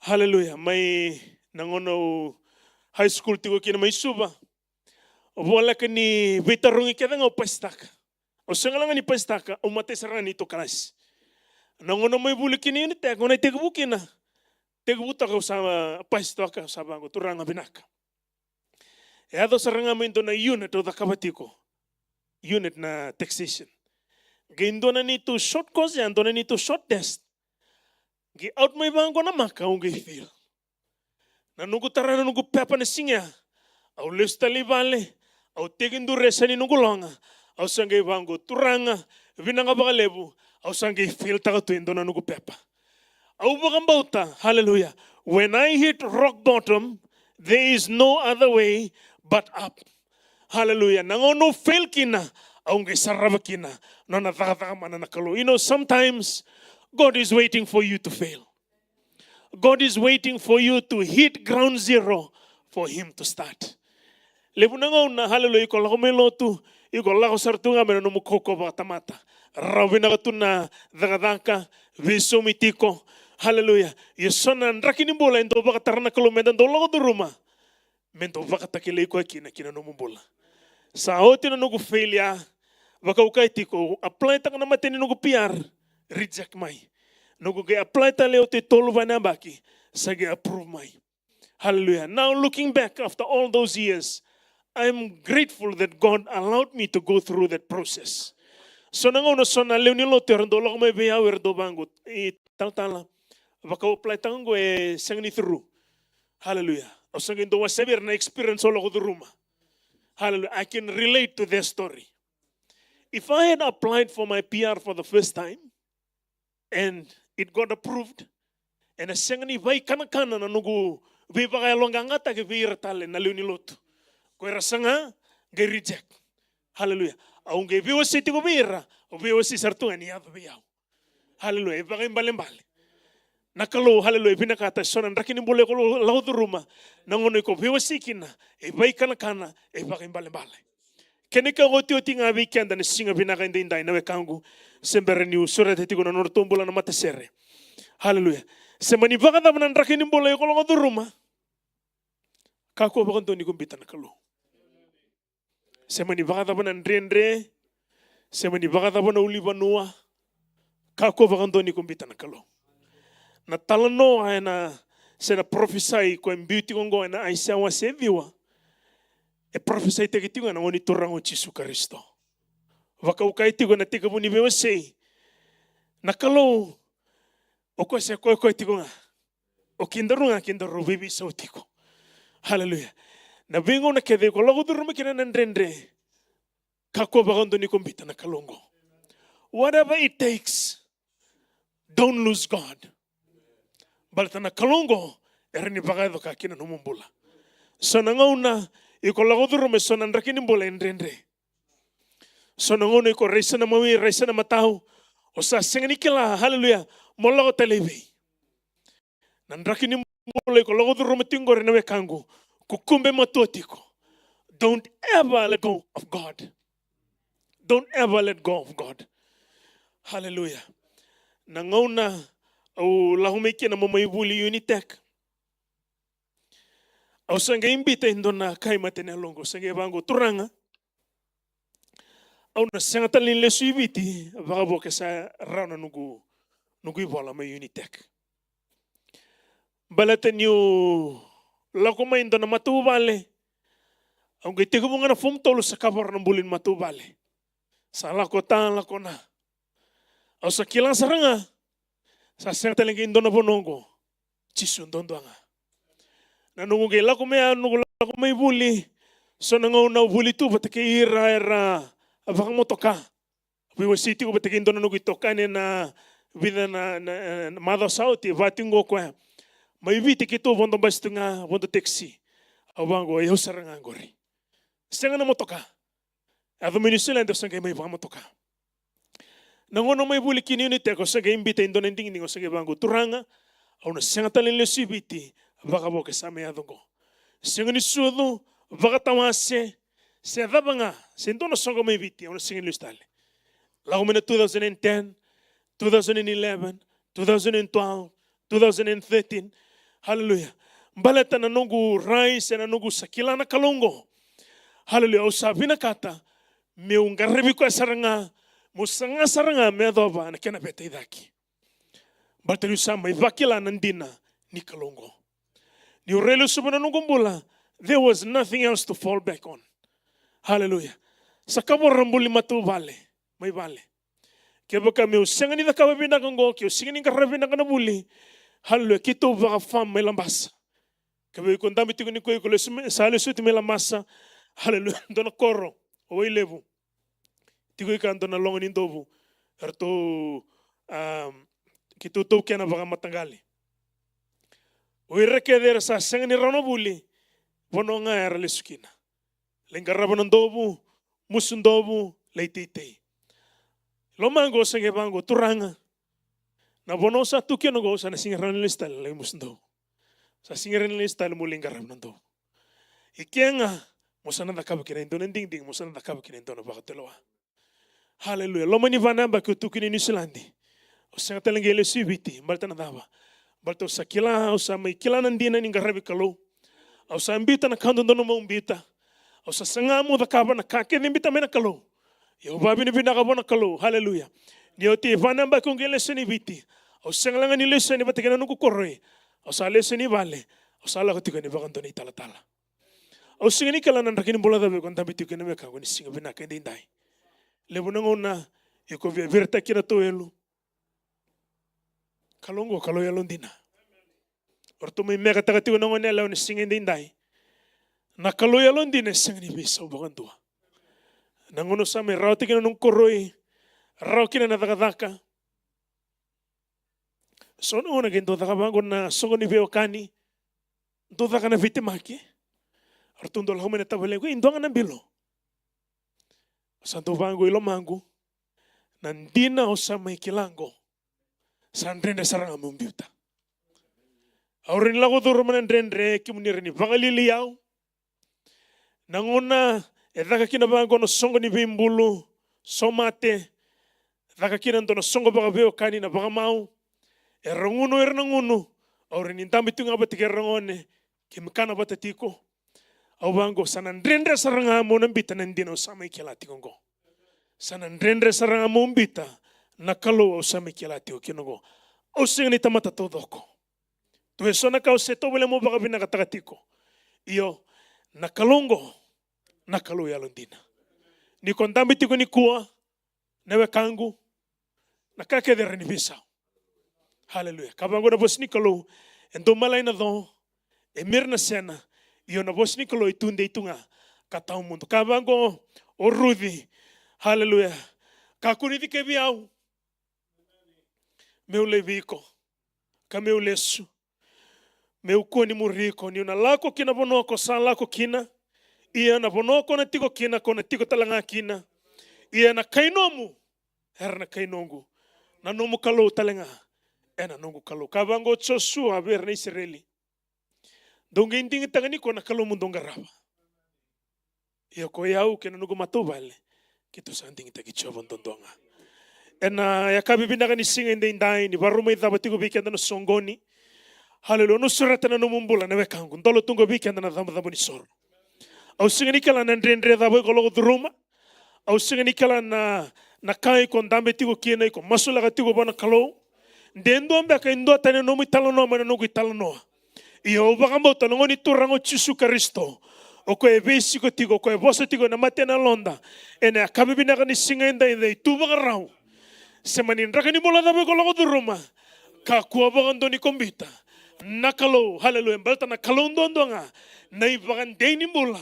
Haleluya. Mai na gauna au high school tiko kina mai Suva. Voleka ni veitarogi kece ga au pasitaka. Au sega la ga ni pasitaka, au matai sara ga ni tu kalasi. Na gauna mai vuli kina i Unitec, gauna e tekivu kina. Tekivutaka au sa, ah, pasitaka, au sa vaqo, Turaga vinaka. E yaco sara ga mai dua na unit au cakava tiko. Unit na taxation. Qai dua na neitou short course ya, dua na neitou short test. Qai out mai vaqo na maka, au qai fail. Na noqu tara na noqu pepa na siga ya. Au lesu tale i vale, au tekiduru e yasa ni noqu loga. Au sa qai vaqo, Turaga, vinaka vakalevu, au sa qai fail-taka tu e dua na noqu pepa. Au vakabauta, haleluya. When I hit rock bottom, there is no other way but up. Haleluya. Na gauna au fail kina, au qai sarava kina na nona cakacaka mana na Kalou. You know, sometimes God is waiting for you to fail. God is waiting for you to hit ground zero for him to start. Levu na gauna, haleluya, iko lako mai lotu, iko lako sara tu ga mai na nomu kaukauwa vakatamata. Rawa vinaka tu na cakacaka, veisaumi tiko. Haleluya. Ia so na draki ni bula e dau vakatara na Kalou meda dau lako curuma, me dau vakatakilai koya kina ki na nomu bula. Sa oti na noqu fail ya, vaka au kaya tiko, apply-taka na mate ni noqu P R, reject mai. Noqu qai apply tale oti e tolu va na yabaki, sa qai approve mai. Hallelujah. Now looking back after all those years, I'm grateful that God allowed me to go through that process. So na gauna so na lewe ni lotu era dau lako mai vei au, era dau vaqo, e talatala, vaka au apply-taka qo e sega ni through. Hallelujah. Au sa qai dau wasea vei ira na experience au lako curuma. Hallelujah. I can relate to their story. If I had applied for my P R for the first time and it got approved, ena sega ni vaikanakana na noqu veivakayaloqaqataki vei ira tale na lewe ni lotu. Ko ira saga qai reject. Haleluya. Au qai veiwasei tiko vei ira, au veiwasei sara tu ga ni yaco vei au. Haleluya. E vakaibalebale. Na Kalou, haleluya, e vinakata eso na draki ni bula iko lako curuma. Na gauna iko veiwasei kina, e vaikanakana, e vakaibalebale. Kena ikaotioti ga vei keda na siga vinaka edaidai na wekaqu. Se bera niu sureta tiko na nodratou bula na matasere. Haleluya. Se mani vakacava na draki ni bula iko lako curuma. Kakua vakadua ni ko biuta na Kalou. Se mani vakacava na dredre, se mani vakacava na ulunivanua, kakua vakadua ni ko biuta na Kalou. Na talanoa ena, se na parofisai ko e biu tiko oqo ena Aisea wase ciwa, e parofisaitaki tiko ena gauna ni Turaga o Jisu Karisito. Vakaukai tiko ena tekivu ni veiwasei. Na Kalou, o koya se koya koya tiko ga. O kedaru ga, kedaru veiveisau tiko. Haleluya. Na veigauna kece iko lako curuma kina na dredre, kakua vakadua ni ko biuta na Kalou oqo. Whatever it takes, don't lose God. Baleta na Kalou oqo, era ni vakayaco ka kina nomu bula. So na gauna iko lako curuma eso na draki ni bula e dredre. So na gauna iko raisa na mawi, raisa na matau, o sa sega ni kila, haleluya, mo lako tale i vei. Na draki ni bula iko lako curuma tiko oqori na wekaqu, kukube matua tiko. Don't ever let go of God. Don't ever let go of God. Haleluya. Na gauna au lako mai kina mo mai vuli Unitec, au sa qai biuta e dua na kai mata ni yaloqu, au sa qai vaqo, Turaga, au na sega tale ni lesu i Viti vakavo ke sa rawa na noqu, noqu ivola mai Unitec. Baleta niu lako mai e dua na matavuvale, au qai tekivu ga na fomu tolu sa kavoro na buli ni matavuvale. Sa lako ta, lako na. Au sa kila sara ga, sa sega tale qai dua na vanua oqo. Jisu duadua ga. Na noqu qai lako mai, a noqu lako mai vuli. So na gauna au vuli tu vata kei ira era vakamotoka. Veiwasei tiko vata kei dua na noqu itokani ena vica na, na, na macawa sa oti, vaka tiko o koya. Mai Viti keitou vodo basi tu ga, vodo taxi. Au vaqo, o yau sara ga qori. Sega na motoka. Yaco mai Niusiladi au sa qai mai vakamotoka. Na gauna au mai vuli kina Unitec au sa qai biuta e dua na digidigi, au sa qai vaqo, Turaga, au na sega tale ni lesu i Viti vakavo ke sa mai yaco oqo. Sega ni sucu, vakatawase, se cava ga, se dua na soqo mai Viti, au na sega ni lesu tale. Lako mai na two thousand and ten, two thousand and eleven, two thousand and twelve, two thousand and thirteen. Haleluya. Baleta na noqu rai se na noqu sa kila na Kalou oqo. Haleluya. Au sa vinakata meu qaravi koya sara ga, meu saga sara ga me yacova na kena veta i cake. Baleta niu sa mai vakila na dina ni Kalou oqo. Niu rai lesu mai na noqu bula, there was nothing else to fall back on. Haleluya. Sa kavoro na buli matavuvale mai vale. Kevaka meu sega ni cakava vinaka oqo, keu sega ni qaravi vinaka na vuli. Haleluya. Keitou vakafarm mai Labasa. Kevaka iko dabe tiko nikua, iko lesu mai, sa lesu oti mai Labasa. Haleluya. Dua na koro o Wailevu. Tiko i ka dua na loga ni dovu. Eratou, um, keitou taukena vakamataqali. O ira kece era sa sega ni rawa na vuli, vanua ga era lesu kina. Lai qarava na dovu, musu dovu, lai teitei. Lomaqu au sa qai vaqo, Turaga, na vanua au sa tu kina oqo au sa na sega ni rawa ni lesu tale lai musu dovu. Sa sega ni rawa ni lesu tale mo lai qarava na dovu. I ke ga mo sa na cakava kina e dua na digidigi, mo sa na cakava kina e dua na vakatulewa. Haleluya. Loma ni va na yabaki au tu kina i Niusiladi, au sega tale qai lesu i Viti. Baleta na cava? Baleta au sa kila, au sa mai kila na dina ni qaravi Kalou. Au sa biuta na ka dodonu meu biuta. Au sa saga meu cakava na ka kece e biuta mai na Kalou. Ia au vakavinavinaka vua na Kalou. Haleluya. Ni oti e va na yabaki au qai lesu yani i Viti, au sega tale ga ni lesu yani vata kei na noqu koroi. Au sa lesu yani i vale. Au sa lako tiko yani vakadua na italatala. Au sega ni kila na draki ni bula cava iko dabe tiko kina, me ka qo ni siga vinaka edaidai. Levu na gauna iko via viritaki kina tauelu. Kalou oqo Kalou yalodina. O ratou mai mekataka tiko na gone yalewa ni siga edaidai. Na Kalou yalodina e sega ni veisau vakadua. Na gauna au sa mai rawata kina na noqu koroi, rawa kina na cakacaka. So na gauna qai dau caka vaqo na soqo ni veiwekani. dou caka na veitemaki. Ratou dau lako mai na tavalequ, e dua ga na bilo. Sa dau vaqo i lomaqu, na dina au sa mai kila qo, sa dredre sara ga meu biuta. Au rawa ni lako curuma na dredre, kemuni rawa ni vakalialiai au. Na gauna e caka kina vaqo na soqo ni veibulu, somate, caka kina dua na soqo vakaveiwekani na vakamau, era gunu, era na gunu, au rawa ni dabe tu ga vata kei ira na gone, keimami kana vata tiko. Au vaqo, sa na dredre sara ga meu na biuta na dina au sa mai kila tiko qo. Sa na dredre sara ga meu biuta na Kalou au sa mai kila tiko kina qo. Au sega ni tamata taucoko. Tu e so na ka au se tovolea meu vakavinakataka tiko. Io, na Kalou qo, na Kalou yalodina. Ni ko dabe tiko nikua, na wekaqu, na ka kece e rawa ni veisau. Haleluya. Ka vaqo na vosa ni Kalou, e dau malai na co, e mira na sena, io na vosa ni Kalou e tudei tu ga ka tawamudu. Ka vaqo o Ruci, haleluya. Kakua ni cikevi au, meu laivi iko, ka meu lesu, meu kua ni muri iko, niu na lako ki na vanua ko sa lako kina, ia na vanua ko na tiko kina, ko na tiko tale ga kina. Ia na kai nomu era na kai noqu, na nomu Kalou tale ga ena noqu Kalou. Ka vaqo o Josua vei ira na Isireli, dou qai digitaka ni ko na Kalou mo dou qarava. Ia ko i au kei na noqu matavuvale, keitou sa digitaki Jiova duadua ga. Ena yakavi vinaka ni siga edaidai, ni vakarau mai cava tiko vei keda na soqoni. Haleluya. Au na sureta na nomu bula na wekaqu, dola tu qo vei keda na icabocabo ni soro. Au sega ni kila na dredre cava iko lako curuma. Au sega ni kila na, na ka iko dabe tiko kina, iko masulaka tiko vua na Kalou. De dua beka e duatani na nomu italanoa mai na noqu italanoa. Ia au vakabauta na Gone Turaga o Jisu Karisito, o koya e veisiko tiko, o koya e vosa tiko ena mata ni yaloda, ena yakavi vinaka ni siga edaidai, tu vakarau. Se mani draki ni bula cava iko lako curuma, kakua vakadua ni ko biuta na Kalou. Haleluya. Baleta na Kalou duadua ga na ivakadei ni bula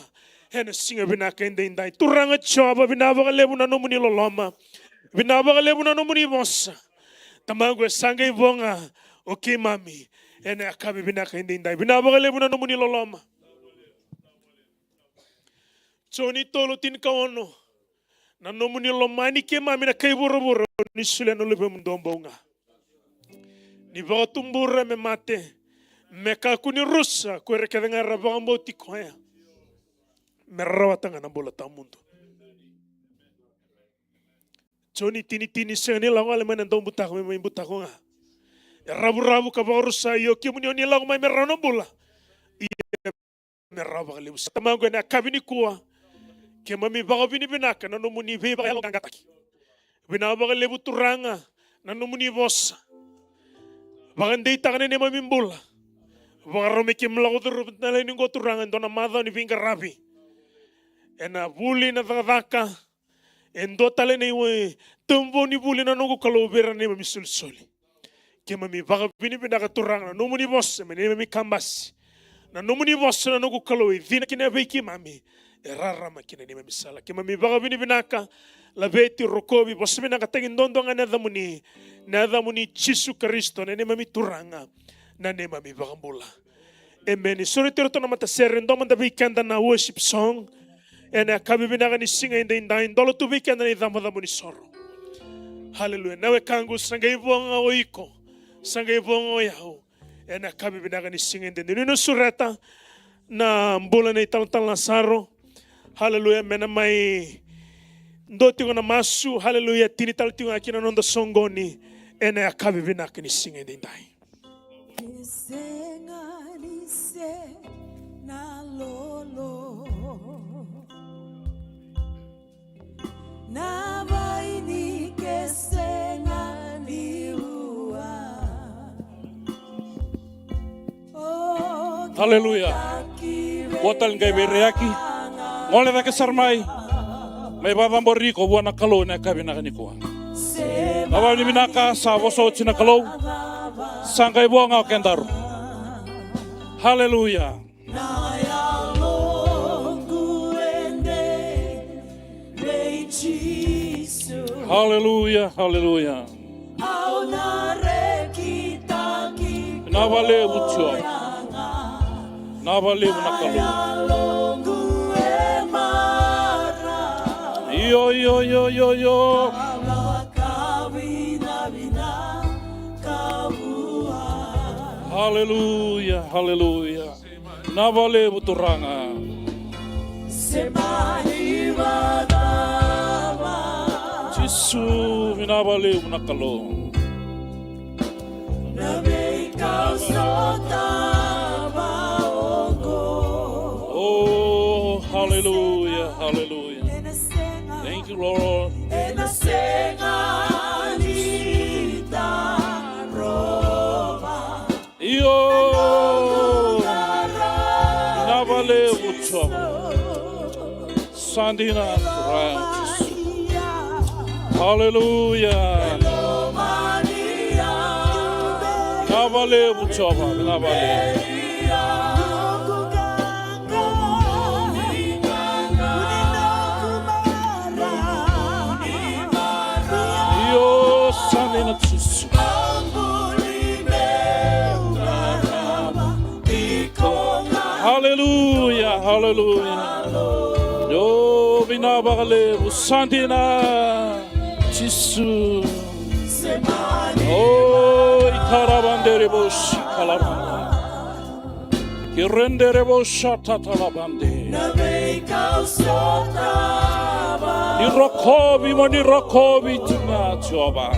ena siga vinaka edaidai. Turaga Jiova, vinaka vakalevu na nomuni loloma. Vinaka vakalevu na nomuni vosa. Tamaqu, e sa qai vo ga o keimami ena yakavi vinaka edaidai. Vinaka vakalevu na nomuni loloma. Joni tolu tinikaono. Na nomuni lomani keimami na kai vuravura, ni solia na Luvemu duabau ga, ni vakatubura me mate, me kakua ni rusa ko ira kece ga era vakabauti koya, me rawata ga na bula tawamudu. Joni tini tini, sega ni lako wale mai na daubutako me mai butako ga. E ravuravu ka vakarusa, io kemuni o ni lako mai me rawa na bula. Ia me rawa vakalevu. Sa Tamaqu, ena yakavi nikua, keimami vakavinavinaka na nomuni veivakayaloqaqataki. Vinaka vakalevu Turaga na nomuni vosa. Vakadeitaka na neimami bula. Vakarau me keimami lako curuma tale ni qo Turaga e dua na macawa ni veiqaravi. Ena vuli na cakacaka, e dua tale na iwe, tauvou ni vuli na noqu Kalou vei ira na neimami isolisoli. Keimami vakavinavinaka Turaga na nomuni vosa mai na neimami kabasi. Na nomuni vosa na noqu Kalou e cina kina vei keimami, e rarama kina neimami sala. Keimami vakavinavinaka, laveti, rokovi, vosa vinakataki duadua ga na yacamuni, na yacamuni Jisu Karisito na neimami Turaga, na neimami vakabula. Emeni. Sureti iratou na matasere, dua mada vei keda na worship song. Ena yakavi vinaka ni siga edaidai, dola tu vei keda na icabocabo ni soro. Haleluya. Na wekaqu, sa qai vo ga o iko, sa qai vo ga o yau. Ena yakavi vinaka ni siga edaidai, ni na sureta na bula nei talatala Lasaro. Haleluya. Me na mai dua tiko na masu. Haleluya. Tini tale tiko ga kina noda soqoni ena yakavi vinaka ni siga edaidai. Ke sega ni se na lolo, na vaini ke sega ni ua. Haleluya. Ua tale qai veireyaki. Gole cake sara mai. Mai vakacabori iko vua na Kalou ena yakavi vinaka nikua. Na vakavinavinaka sa vosa oti na Kalou. Sa qai vo ga o kedaru. Haleluya. Haleluya, haleluya. Vinaka vakalevu Jiova. Vinaka vakalevu na Kalou. Io, io, io, io, io. Haleluya, haleluya. Vinaka vakalevu Turaga. Jisu, vinaka vakalevu na Kalou. Oh, haleluya, haleluya. Thank you, Lord. Io. Vinaka vakalevu Jiova. Sa dina Turaga. Haleluya. Vinaka vakalevu Jiova, vinaka vakalevu. Io, sa dina Jisu. Haleluya, haleluya. Io, vinaka vakalevu, sa dina Jisu. Oi, karavandere vosi, kalavanda. Kerendere vosa tatalavande. Ni rokovi, mo ni rokovi tu ga Jiova.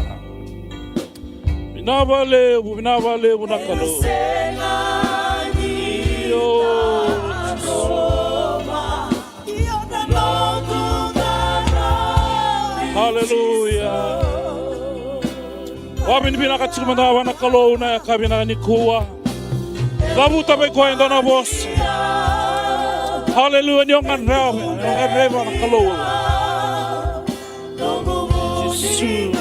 Vinaka vakalevu, vinaka vakalevu na Kalou. Io, Jisu. Haleluya. Vakavinavinaka tiko mada vua na Kalou na yakavi vinaka nikua. Cavuta vei koya e dua na vosa. Haleluya, ni o gadreva, ni o gadreva na Kalou. Jisu.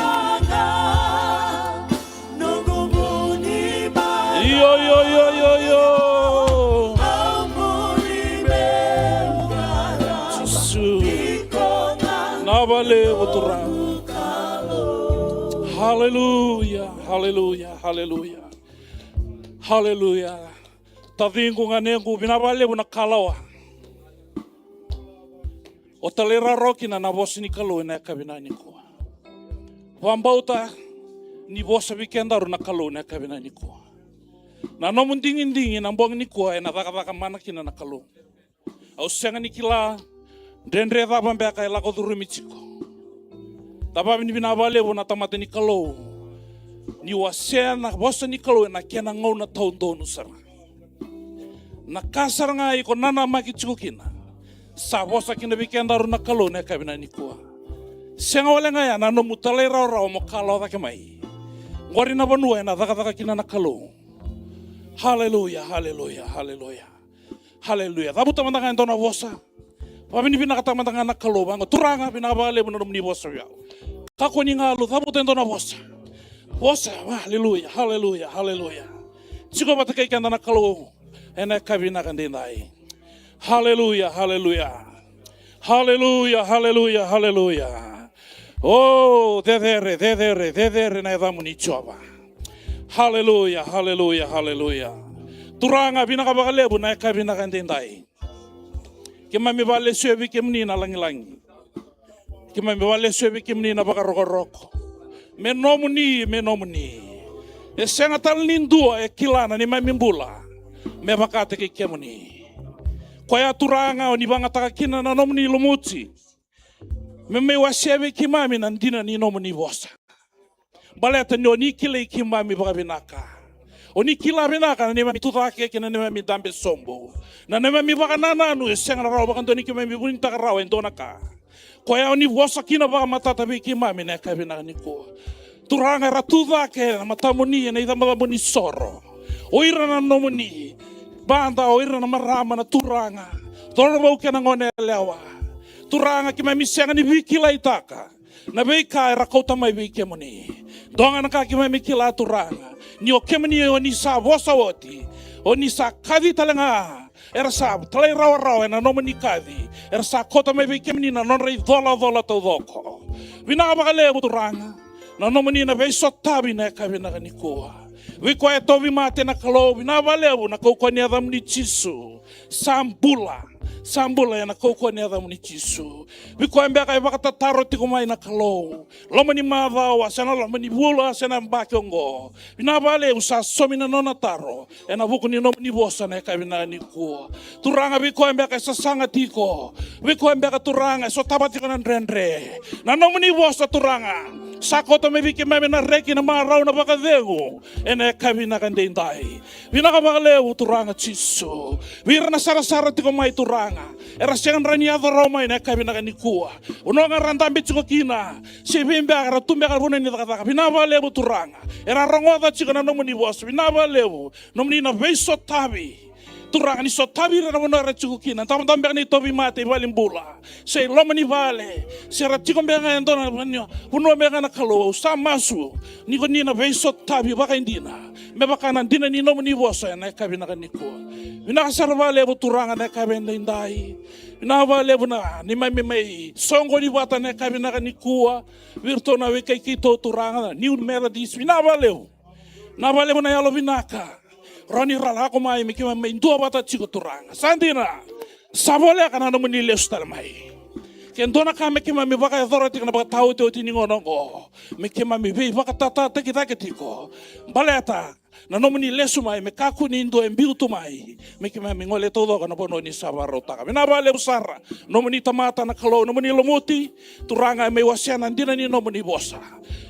Io, io, io, io, io. Jisu. Vinaka vakalevu Turaga. Haleluya, haleluya, haleluya. Haleluya. Taciqu, ganequ, vinaka vakalevu na kalawa. O talairawarawa kina na vosa ni Kalou ena yakavi vinaka nikua. Vakabauta ni vosa vei kedaru na Kalou ena yakavi vinaka nikua. Na nomu digidigi na bogi nikua ena cakacaka mana kina na Kalou. Au sega ni kila dredre cava beka e lako curumi tiko. Vakavinavinaka vakalevu na tamata ni Kalou ni wasea na vosa ni Kalou ena kena gauna taudonu sara. Na ka sara ga iko nanamaki tiko kina, sa vosa kina vei kedaru na Kalou na yakavi vinaka nikua. Sega wale ga ya na nomu talairawarawa mo kalawa cake mai. Qori na vanua ena cakacaka kina na Kalou. Haleluya, haleluya, haleluya. Haleluya. Cavuta mada ga e dua na vosa. Vakavinavinakataka mada ga na Kalou vaqo. Turaga, vinaka vakalevu na nomuni vosa vei au. Kakua ni galu, cavuta e dua na vosa. Vosa, haleluya, haleluya, haleluya. Tiko vata kei keda na Kalou ena yakavi vinaka edaidai. Haleluya, haleluya. Haleluya, haleluya, haleluya. O, cecere, cecere, cecere na yacamuni Jiova. Haleluya, haleluya, haleluya. Turaga, vinaka vakalevu na yakavi vinaka edaidai. Keimami vakalesuya vei kemuni na lagilagi. Keimami vakalesuya vei kemuni na vakarokoroko. Me nomuni, me nomuni. E sega tale ni dua e kila na neimami bula me vakataki kemuni. Koya Turaga o ni vakayagataka kina na nomuni lumuti me mai wasea vei keimami na dina ni nomuni vosa. Baleta ni o ni kilai keimami vakavinaka. O ni kila vinaka na neimami tucake kei na neimami dabe sobu. Na neimami vakanananu e sega na rawa vakadua ni keimami vunitaka rawa e dua na ka. Koya o ni vosa kina vakamatata vei keimami na yakavi vinaka nikua. Turaga, era tucake na matamuni ena icabocabo ni soro. O ira na nomuni bada, o ira na marama, na turaga, cauravou kei na goneyalewa. Turaga, keimami sega ni veikilaitaka na veika era kauta mai vei kemuni. Dua ga na ka keimami kila Turaga, ni o kemuni o ni sa vosa oti, o ni sa kaci tale ga. Era sa talairawarawa ena nomuni kaci, era sa kauta mai vei kemuni na nodra icolacola taucoko. Vinaka vakalevu Turaga na nomuni na veisotavi na yakavi vinaka nikua. Vei koya e tauvimate na Kalou, vinaka vakalevu na kaukauwa ni yacamuni Jisu. Sa bula, sa bula ena kaukauwa ni yacamuni Jisu. Vei koya beka e vakatataro tiko mai na Kalou, loma ni macawa se na loma ni vula se na yabaki oqo, vinaka vakalevu sa saumi na nona taro ena vuku ni nomuni vosa na yakavi vinaka nikua. Turaga, vei koya beka e sasaga tiko, vei koya beka Turaga e sotava tiko na dredre, na nomuni vosa Turaga sa kauta mai vei keimami na reki, na marau, na vakacegu ena yakavi vinaka edaidai. Vinaka vakalevu Turaga Jisu. Vei ira na sarasara tiko mai Turaga, era sega ni rawa ni yaco rawa mai na yakavi vinaka nikua. Vanua ga ra dabe tiko kina, se vei beka era tu beka vanua ni cakacaka, vinaka vakalevu Turaga. Era rogoca tiko na nomuni vosa, vinaka vakalevu. Nomuni na veisotavi Turaga, ni sotavi ira na vanua era tiko kina, davodavo beka ni tauvimate i valenibula se i loma ni vale, se ra tiko beka ga e dua na vanua, vanua beka ga na Kalou. Au sa masu ni ko ni na veisotavi vakaidina me vaka na dina ni nomuni vosa ena yakavi vinaka nikua. Vinaka sara vakalevu Turaga na yakavi edaidai. Vinaka vakalevu na neimami mai soqoni vata na yakavi vinaka nikua. Vei iratou na wekai keitou Turaga na New Methodist, vinaka vakalevu. Vinaka vakalevu na yalovinaka. Rawa ni ra lako mai me keimami mai duavata tiko Turaga. Sa dina, sa voleka na nomuni lesu tale mai. Ke dua na ka me keimami vakayacora tiko na vakataotioti ni gauna oqo, me keimami veivakatataki cake tiko. Baleta na nomuni lesu mai me kakua ni dua e biu tu mai, me keimami gole taucoko na vanua ni sa vakarautaka. Vinaka vakalevu sara. Nomuni tamata na Kalou, nomuni lumuti Turaga, e mai wasea na dina ni nomuni vosa.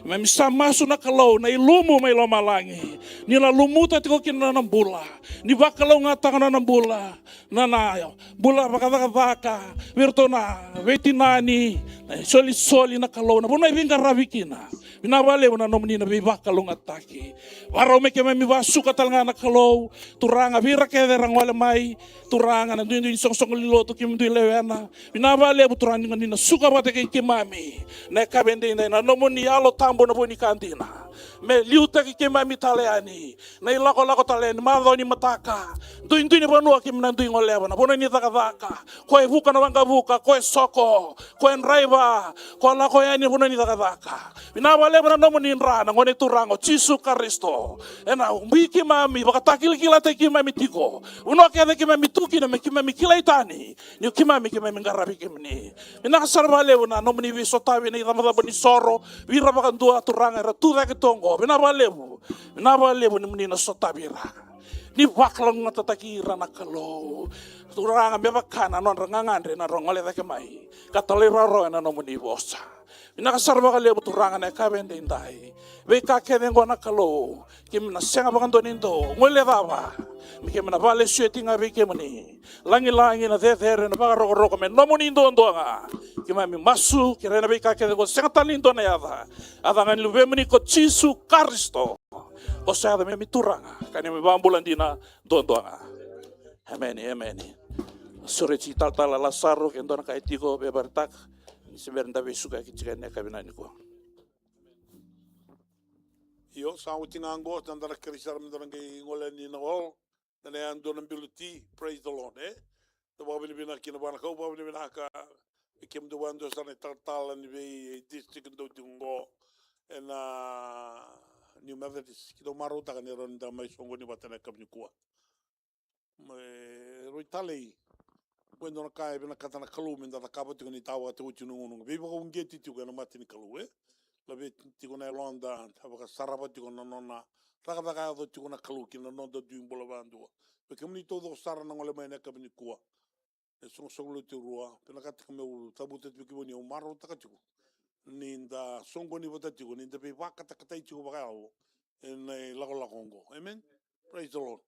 Keimami sa masu na Kalou, na ilumu mai lomalagi, ni na lumuta tiko kina na nona bula, ni vakalougatataka na nona bula, na, na bula vakacakacaka, vei iratou na veitinani, na isolisoli na Kalou, na vanua e veiqaravi kina. Vinaka vakalevu na nomuni na veivakalougatataki. Vakarau me keimami vakasuka tale ga na Kalou, Turaga, vei ira kece era gole mai, Turaga, na duidui ni soqosoqo ni lotu keimami dui lewena. Vinaka vakalevu Turaga ni na suka vata kei keimami na yakavi edaidai na nomuni Yalo Tabu, na vu ni ka dina, me liutaki keimami tale yani na ilakolako tale ni macawa ni mataka. Duidui ni vanua keimami na dui goleva, na vanua ni cakacaka, ko e vuka na waqavuka, ko e soko, ko e draiva, ko lako yani na vanua ni cakacaka. Vinaka vakalevu na nomuni dra na Gone Turaga o Jisu Karisito. Ena ubi keimami, vakatakilakilataki keimami tiko. Vanua kece keimami tu kina me keimami kilai tani ni o keimami, keimami qaravi kemuni. Vinaka sara vakalevu na nomuni veisotavi na icabocabo ni soro vei ira vakadua Turaga era tu cake tu oqo. Vinaka vakalevu. Vinaka vakalevu ni muni na sotavi ira, ni vakalougatataki ira na Kalou. Turaga, me vaka na nodra gagadre na nodra gole cake mai ka talairawarawa ena nomuni vosa. Vinaka sara vakalevu Turaga na yakavi edaidai. Veika kece oqo na Kalou, keimami na sega vakadua ni dau guilecava, me keimami na vakalesuya tiko ga vei kemuni. Lagilagi, na cecere, na vakarokoroko me nomuni duadua ga. Keimami masu, kerea na veika kece oqo sega tale ni dua na yaca, a yaca ga ni Luvemuni ko Jisu Karisito. Ko sa yaca me keimami Turaga ka neimami Vakabula dina duadua ga. Emeni, emeni. Sureti talatala Lasaro, ke dua na ka e tiko, veivakaraitaka. Ni se bera ni da veisukayaki tiko ena yakavi nikua. Io, sa oti ga oqo, sa da na kerei sara me da na qai gole yani na hall. Da na yadua na bilo ti, praise the Lord, e? Da vakavinavinaka kina vua na Kalou, vakavinavinaka vei kemudou vakadua sara na italatala ni vei district dou tiko oqo ena New Methodist. Keitou marautaka ni rawa ni da mai soqoni vata ena yakavi nikua. Me rui talei. Ko e dua na ka e vinakata na Kalou me da cakava tiko ni tawa te oti na gauna. Veivakauqeti tiko ena mata ni Kalou, e? Laveti tiko na yaloda, da vakasarava tiko na nona cakacaka yaco tiko na Kalou ki na noda dui bula vakadua. Vei kemuni taucoko sara na gole mai ena yakavi nikua. E soqosoqo lotu e rua, vinakata tiko meu cavuta tiko vei kemuni, au marautaka tiko ni da soqoni vata tiko, ni da veivakatakatai tiko vakayalo ena ilakolako oqo. Amen. Praise the Lord.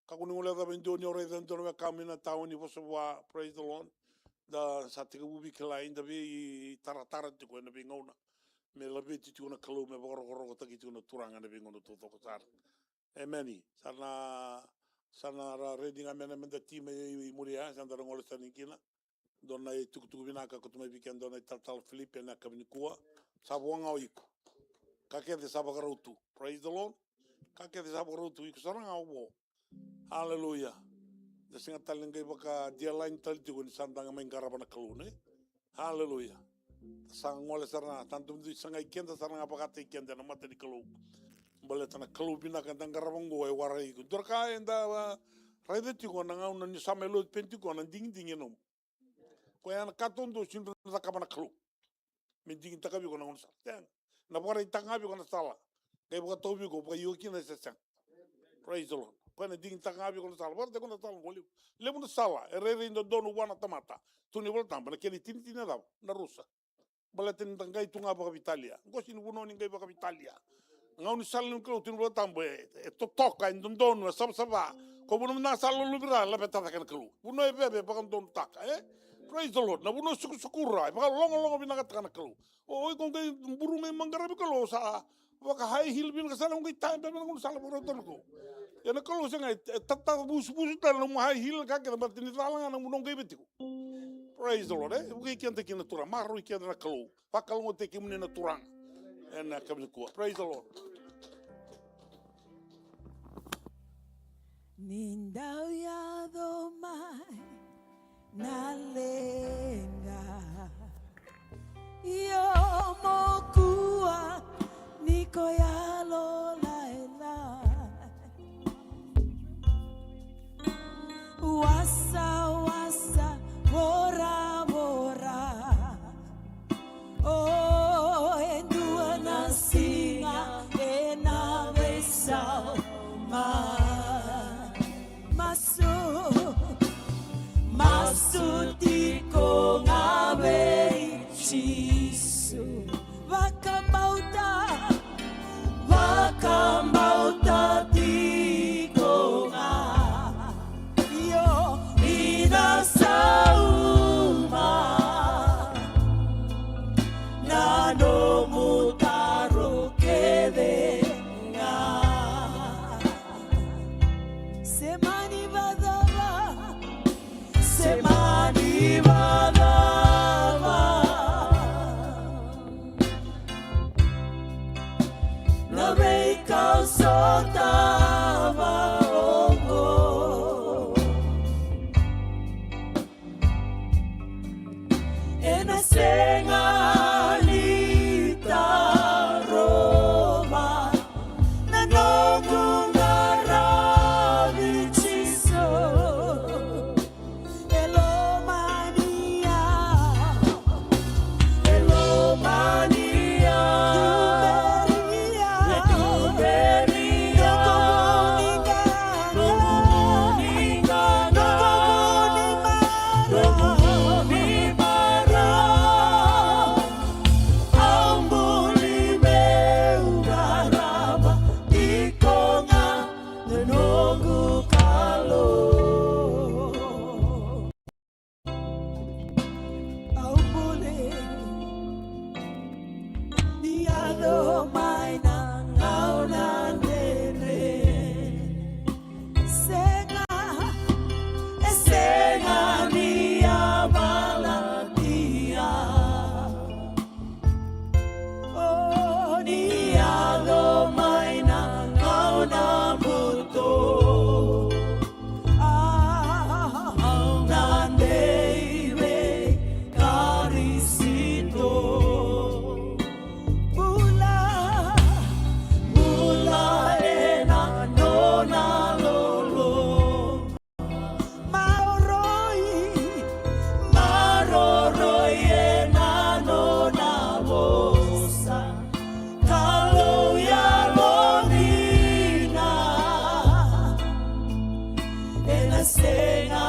Kakua ni guilecava e dua ni o raica e dua na wekamu ena tawa ni vosa vua, praise the Lord. Da sa tekivu veikilai, da veitaratara tiko ena veigauna. Me laveti tiko na Kalou, me vakarokorokotaki tiko na Turaga ena veigauna taucoko sara. Emeni. Sa na, sa na ra redi ga me na meda ti mai muria, sa da ra gole sara ni kina. Dua na itukutuku vinaka ko tu mai vei keda na italatala Filipe ena yakavi nikua. Sa vo ga o iko. Ka kece sa vakarau tu. Praise the Lord. Ka kece sa vakarau tu, iko sara ga o vo. Hallelujah. Da sega tale ni qai vakadia laini tale tiko ni sa da ga mai qarava na Kalou, ne? Hallelujah. Da sa gole sara ga, sa da dui sagai keda sara ga vakataki keda ena mata ni Kalou. Baleta na Kalou vinaka eda qarava oqo e warai iko. Dua na ka eda, a, raica tiko na gauna ni sa mai lotu Penitiko, na digidigi e nomu. Koya na ka taudua sega ni dua na cakava na Kalou. Me digitaka vei iko na gaunisala. Sega. Na vakaraitaka ga vei iko na sala. Qai vakatau vei iko, vakaio kina se sega. Praise the Lord. Koya na digitaka ga vei iko na sala. Vakaraitaka iko na sala oqo levu. Levu na sala e rairai dodonu vua na tamata. Tukuna na iVolatabu, na kena itinitini na cava? Na rusa. Baleta ni da qai tu ga vakaveitalia. Qo sega ni vanua ni qai vakaveitalia. Gaunisala ni Kalou, tukuna na iVolatabu, e, e totoka, e dodonu, e savasava. Ko vanua mada ga sa lolovira, laveta cake na Kalou. Vanua e veve, e vakadodonutaka, e? Praise the Lord. Na vanua sukusukura, e vakalogologo vinakataka na Kalou. O, o iko qai buru mai mai qaravi Kalou, sa vaka high heel vinaka sara, o qai tabe mai na gaunisala vakarautaka na Kalou. Ia na Kalou sega, e, e tatavusuvusu tale na nomu high heel ka kece, baleta ni cala ga na nomu qai vei tiko. Praise the Lord, e? Vukei keda kina na Turaga, maroroi keda na Kalou. Vakalougatataki kemuni na Turaga. Ena yakavi nikua. Praise the Lord. Ni dau yaco mai na leqa, io mo kua ni ko yalolailai. Wasawasa voravora. O e dua na siga ena veisau. Ma, masu, masu tiko ga vei Jisu. Vakabauta, vakabauta tiko ga. Io, ni na sauma na nomu taro kece ga. Se mani vacava, se mani vacava na veika au sotava oqo. Ena sega ni tarova na noqu qaravi Jisu. E lomani au, e lomani au, e tuberi au, e tuberi au, noqu qaravi, noqu qaravi. Au buli meu qarava tiko ga na noqu Kalou. Au buli ni yaco mai na gauna dredre. Sega, e sega ni a valatia. O ni yaco mai na gauna buto. Au na dei vei Karisito. Bula, bula ena nona loloma. Maroroi, maroroi ena nona vosa. Kalou yalodina, ena sega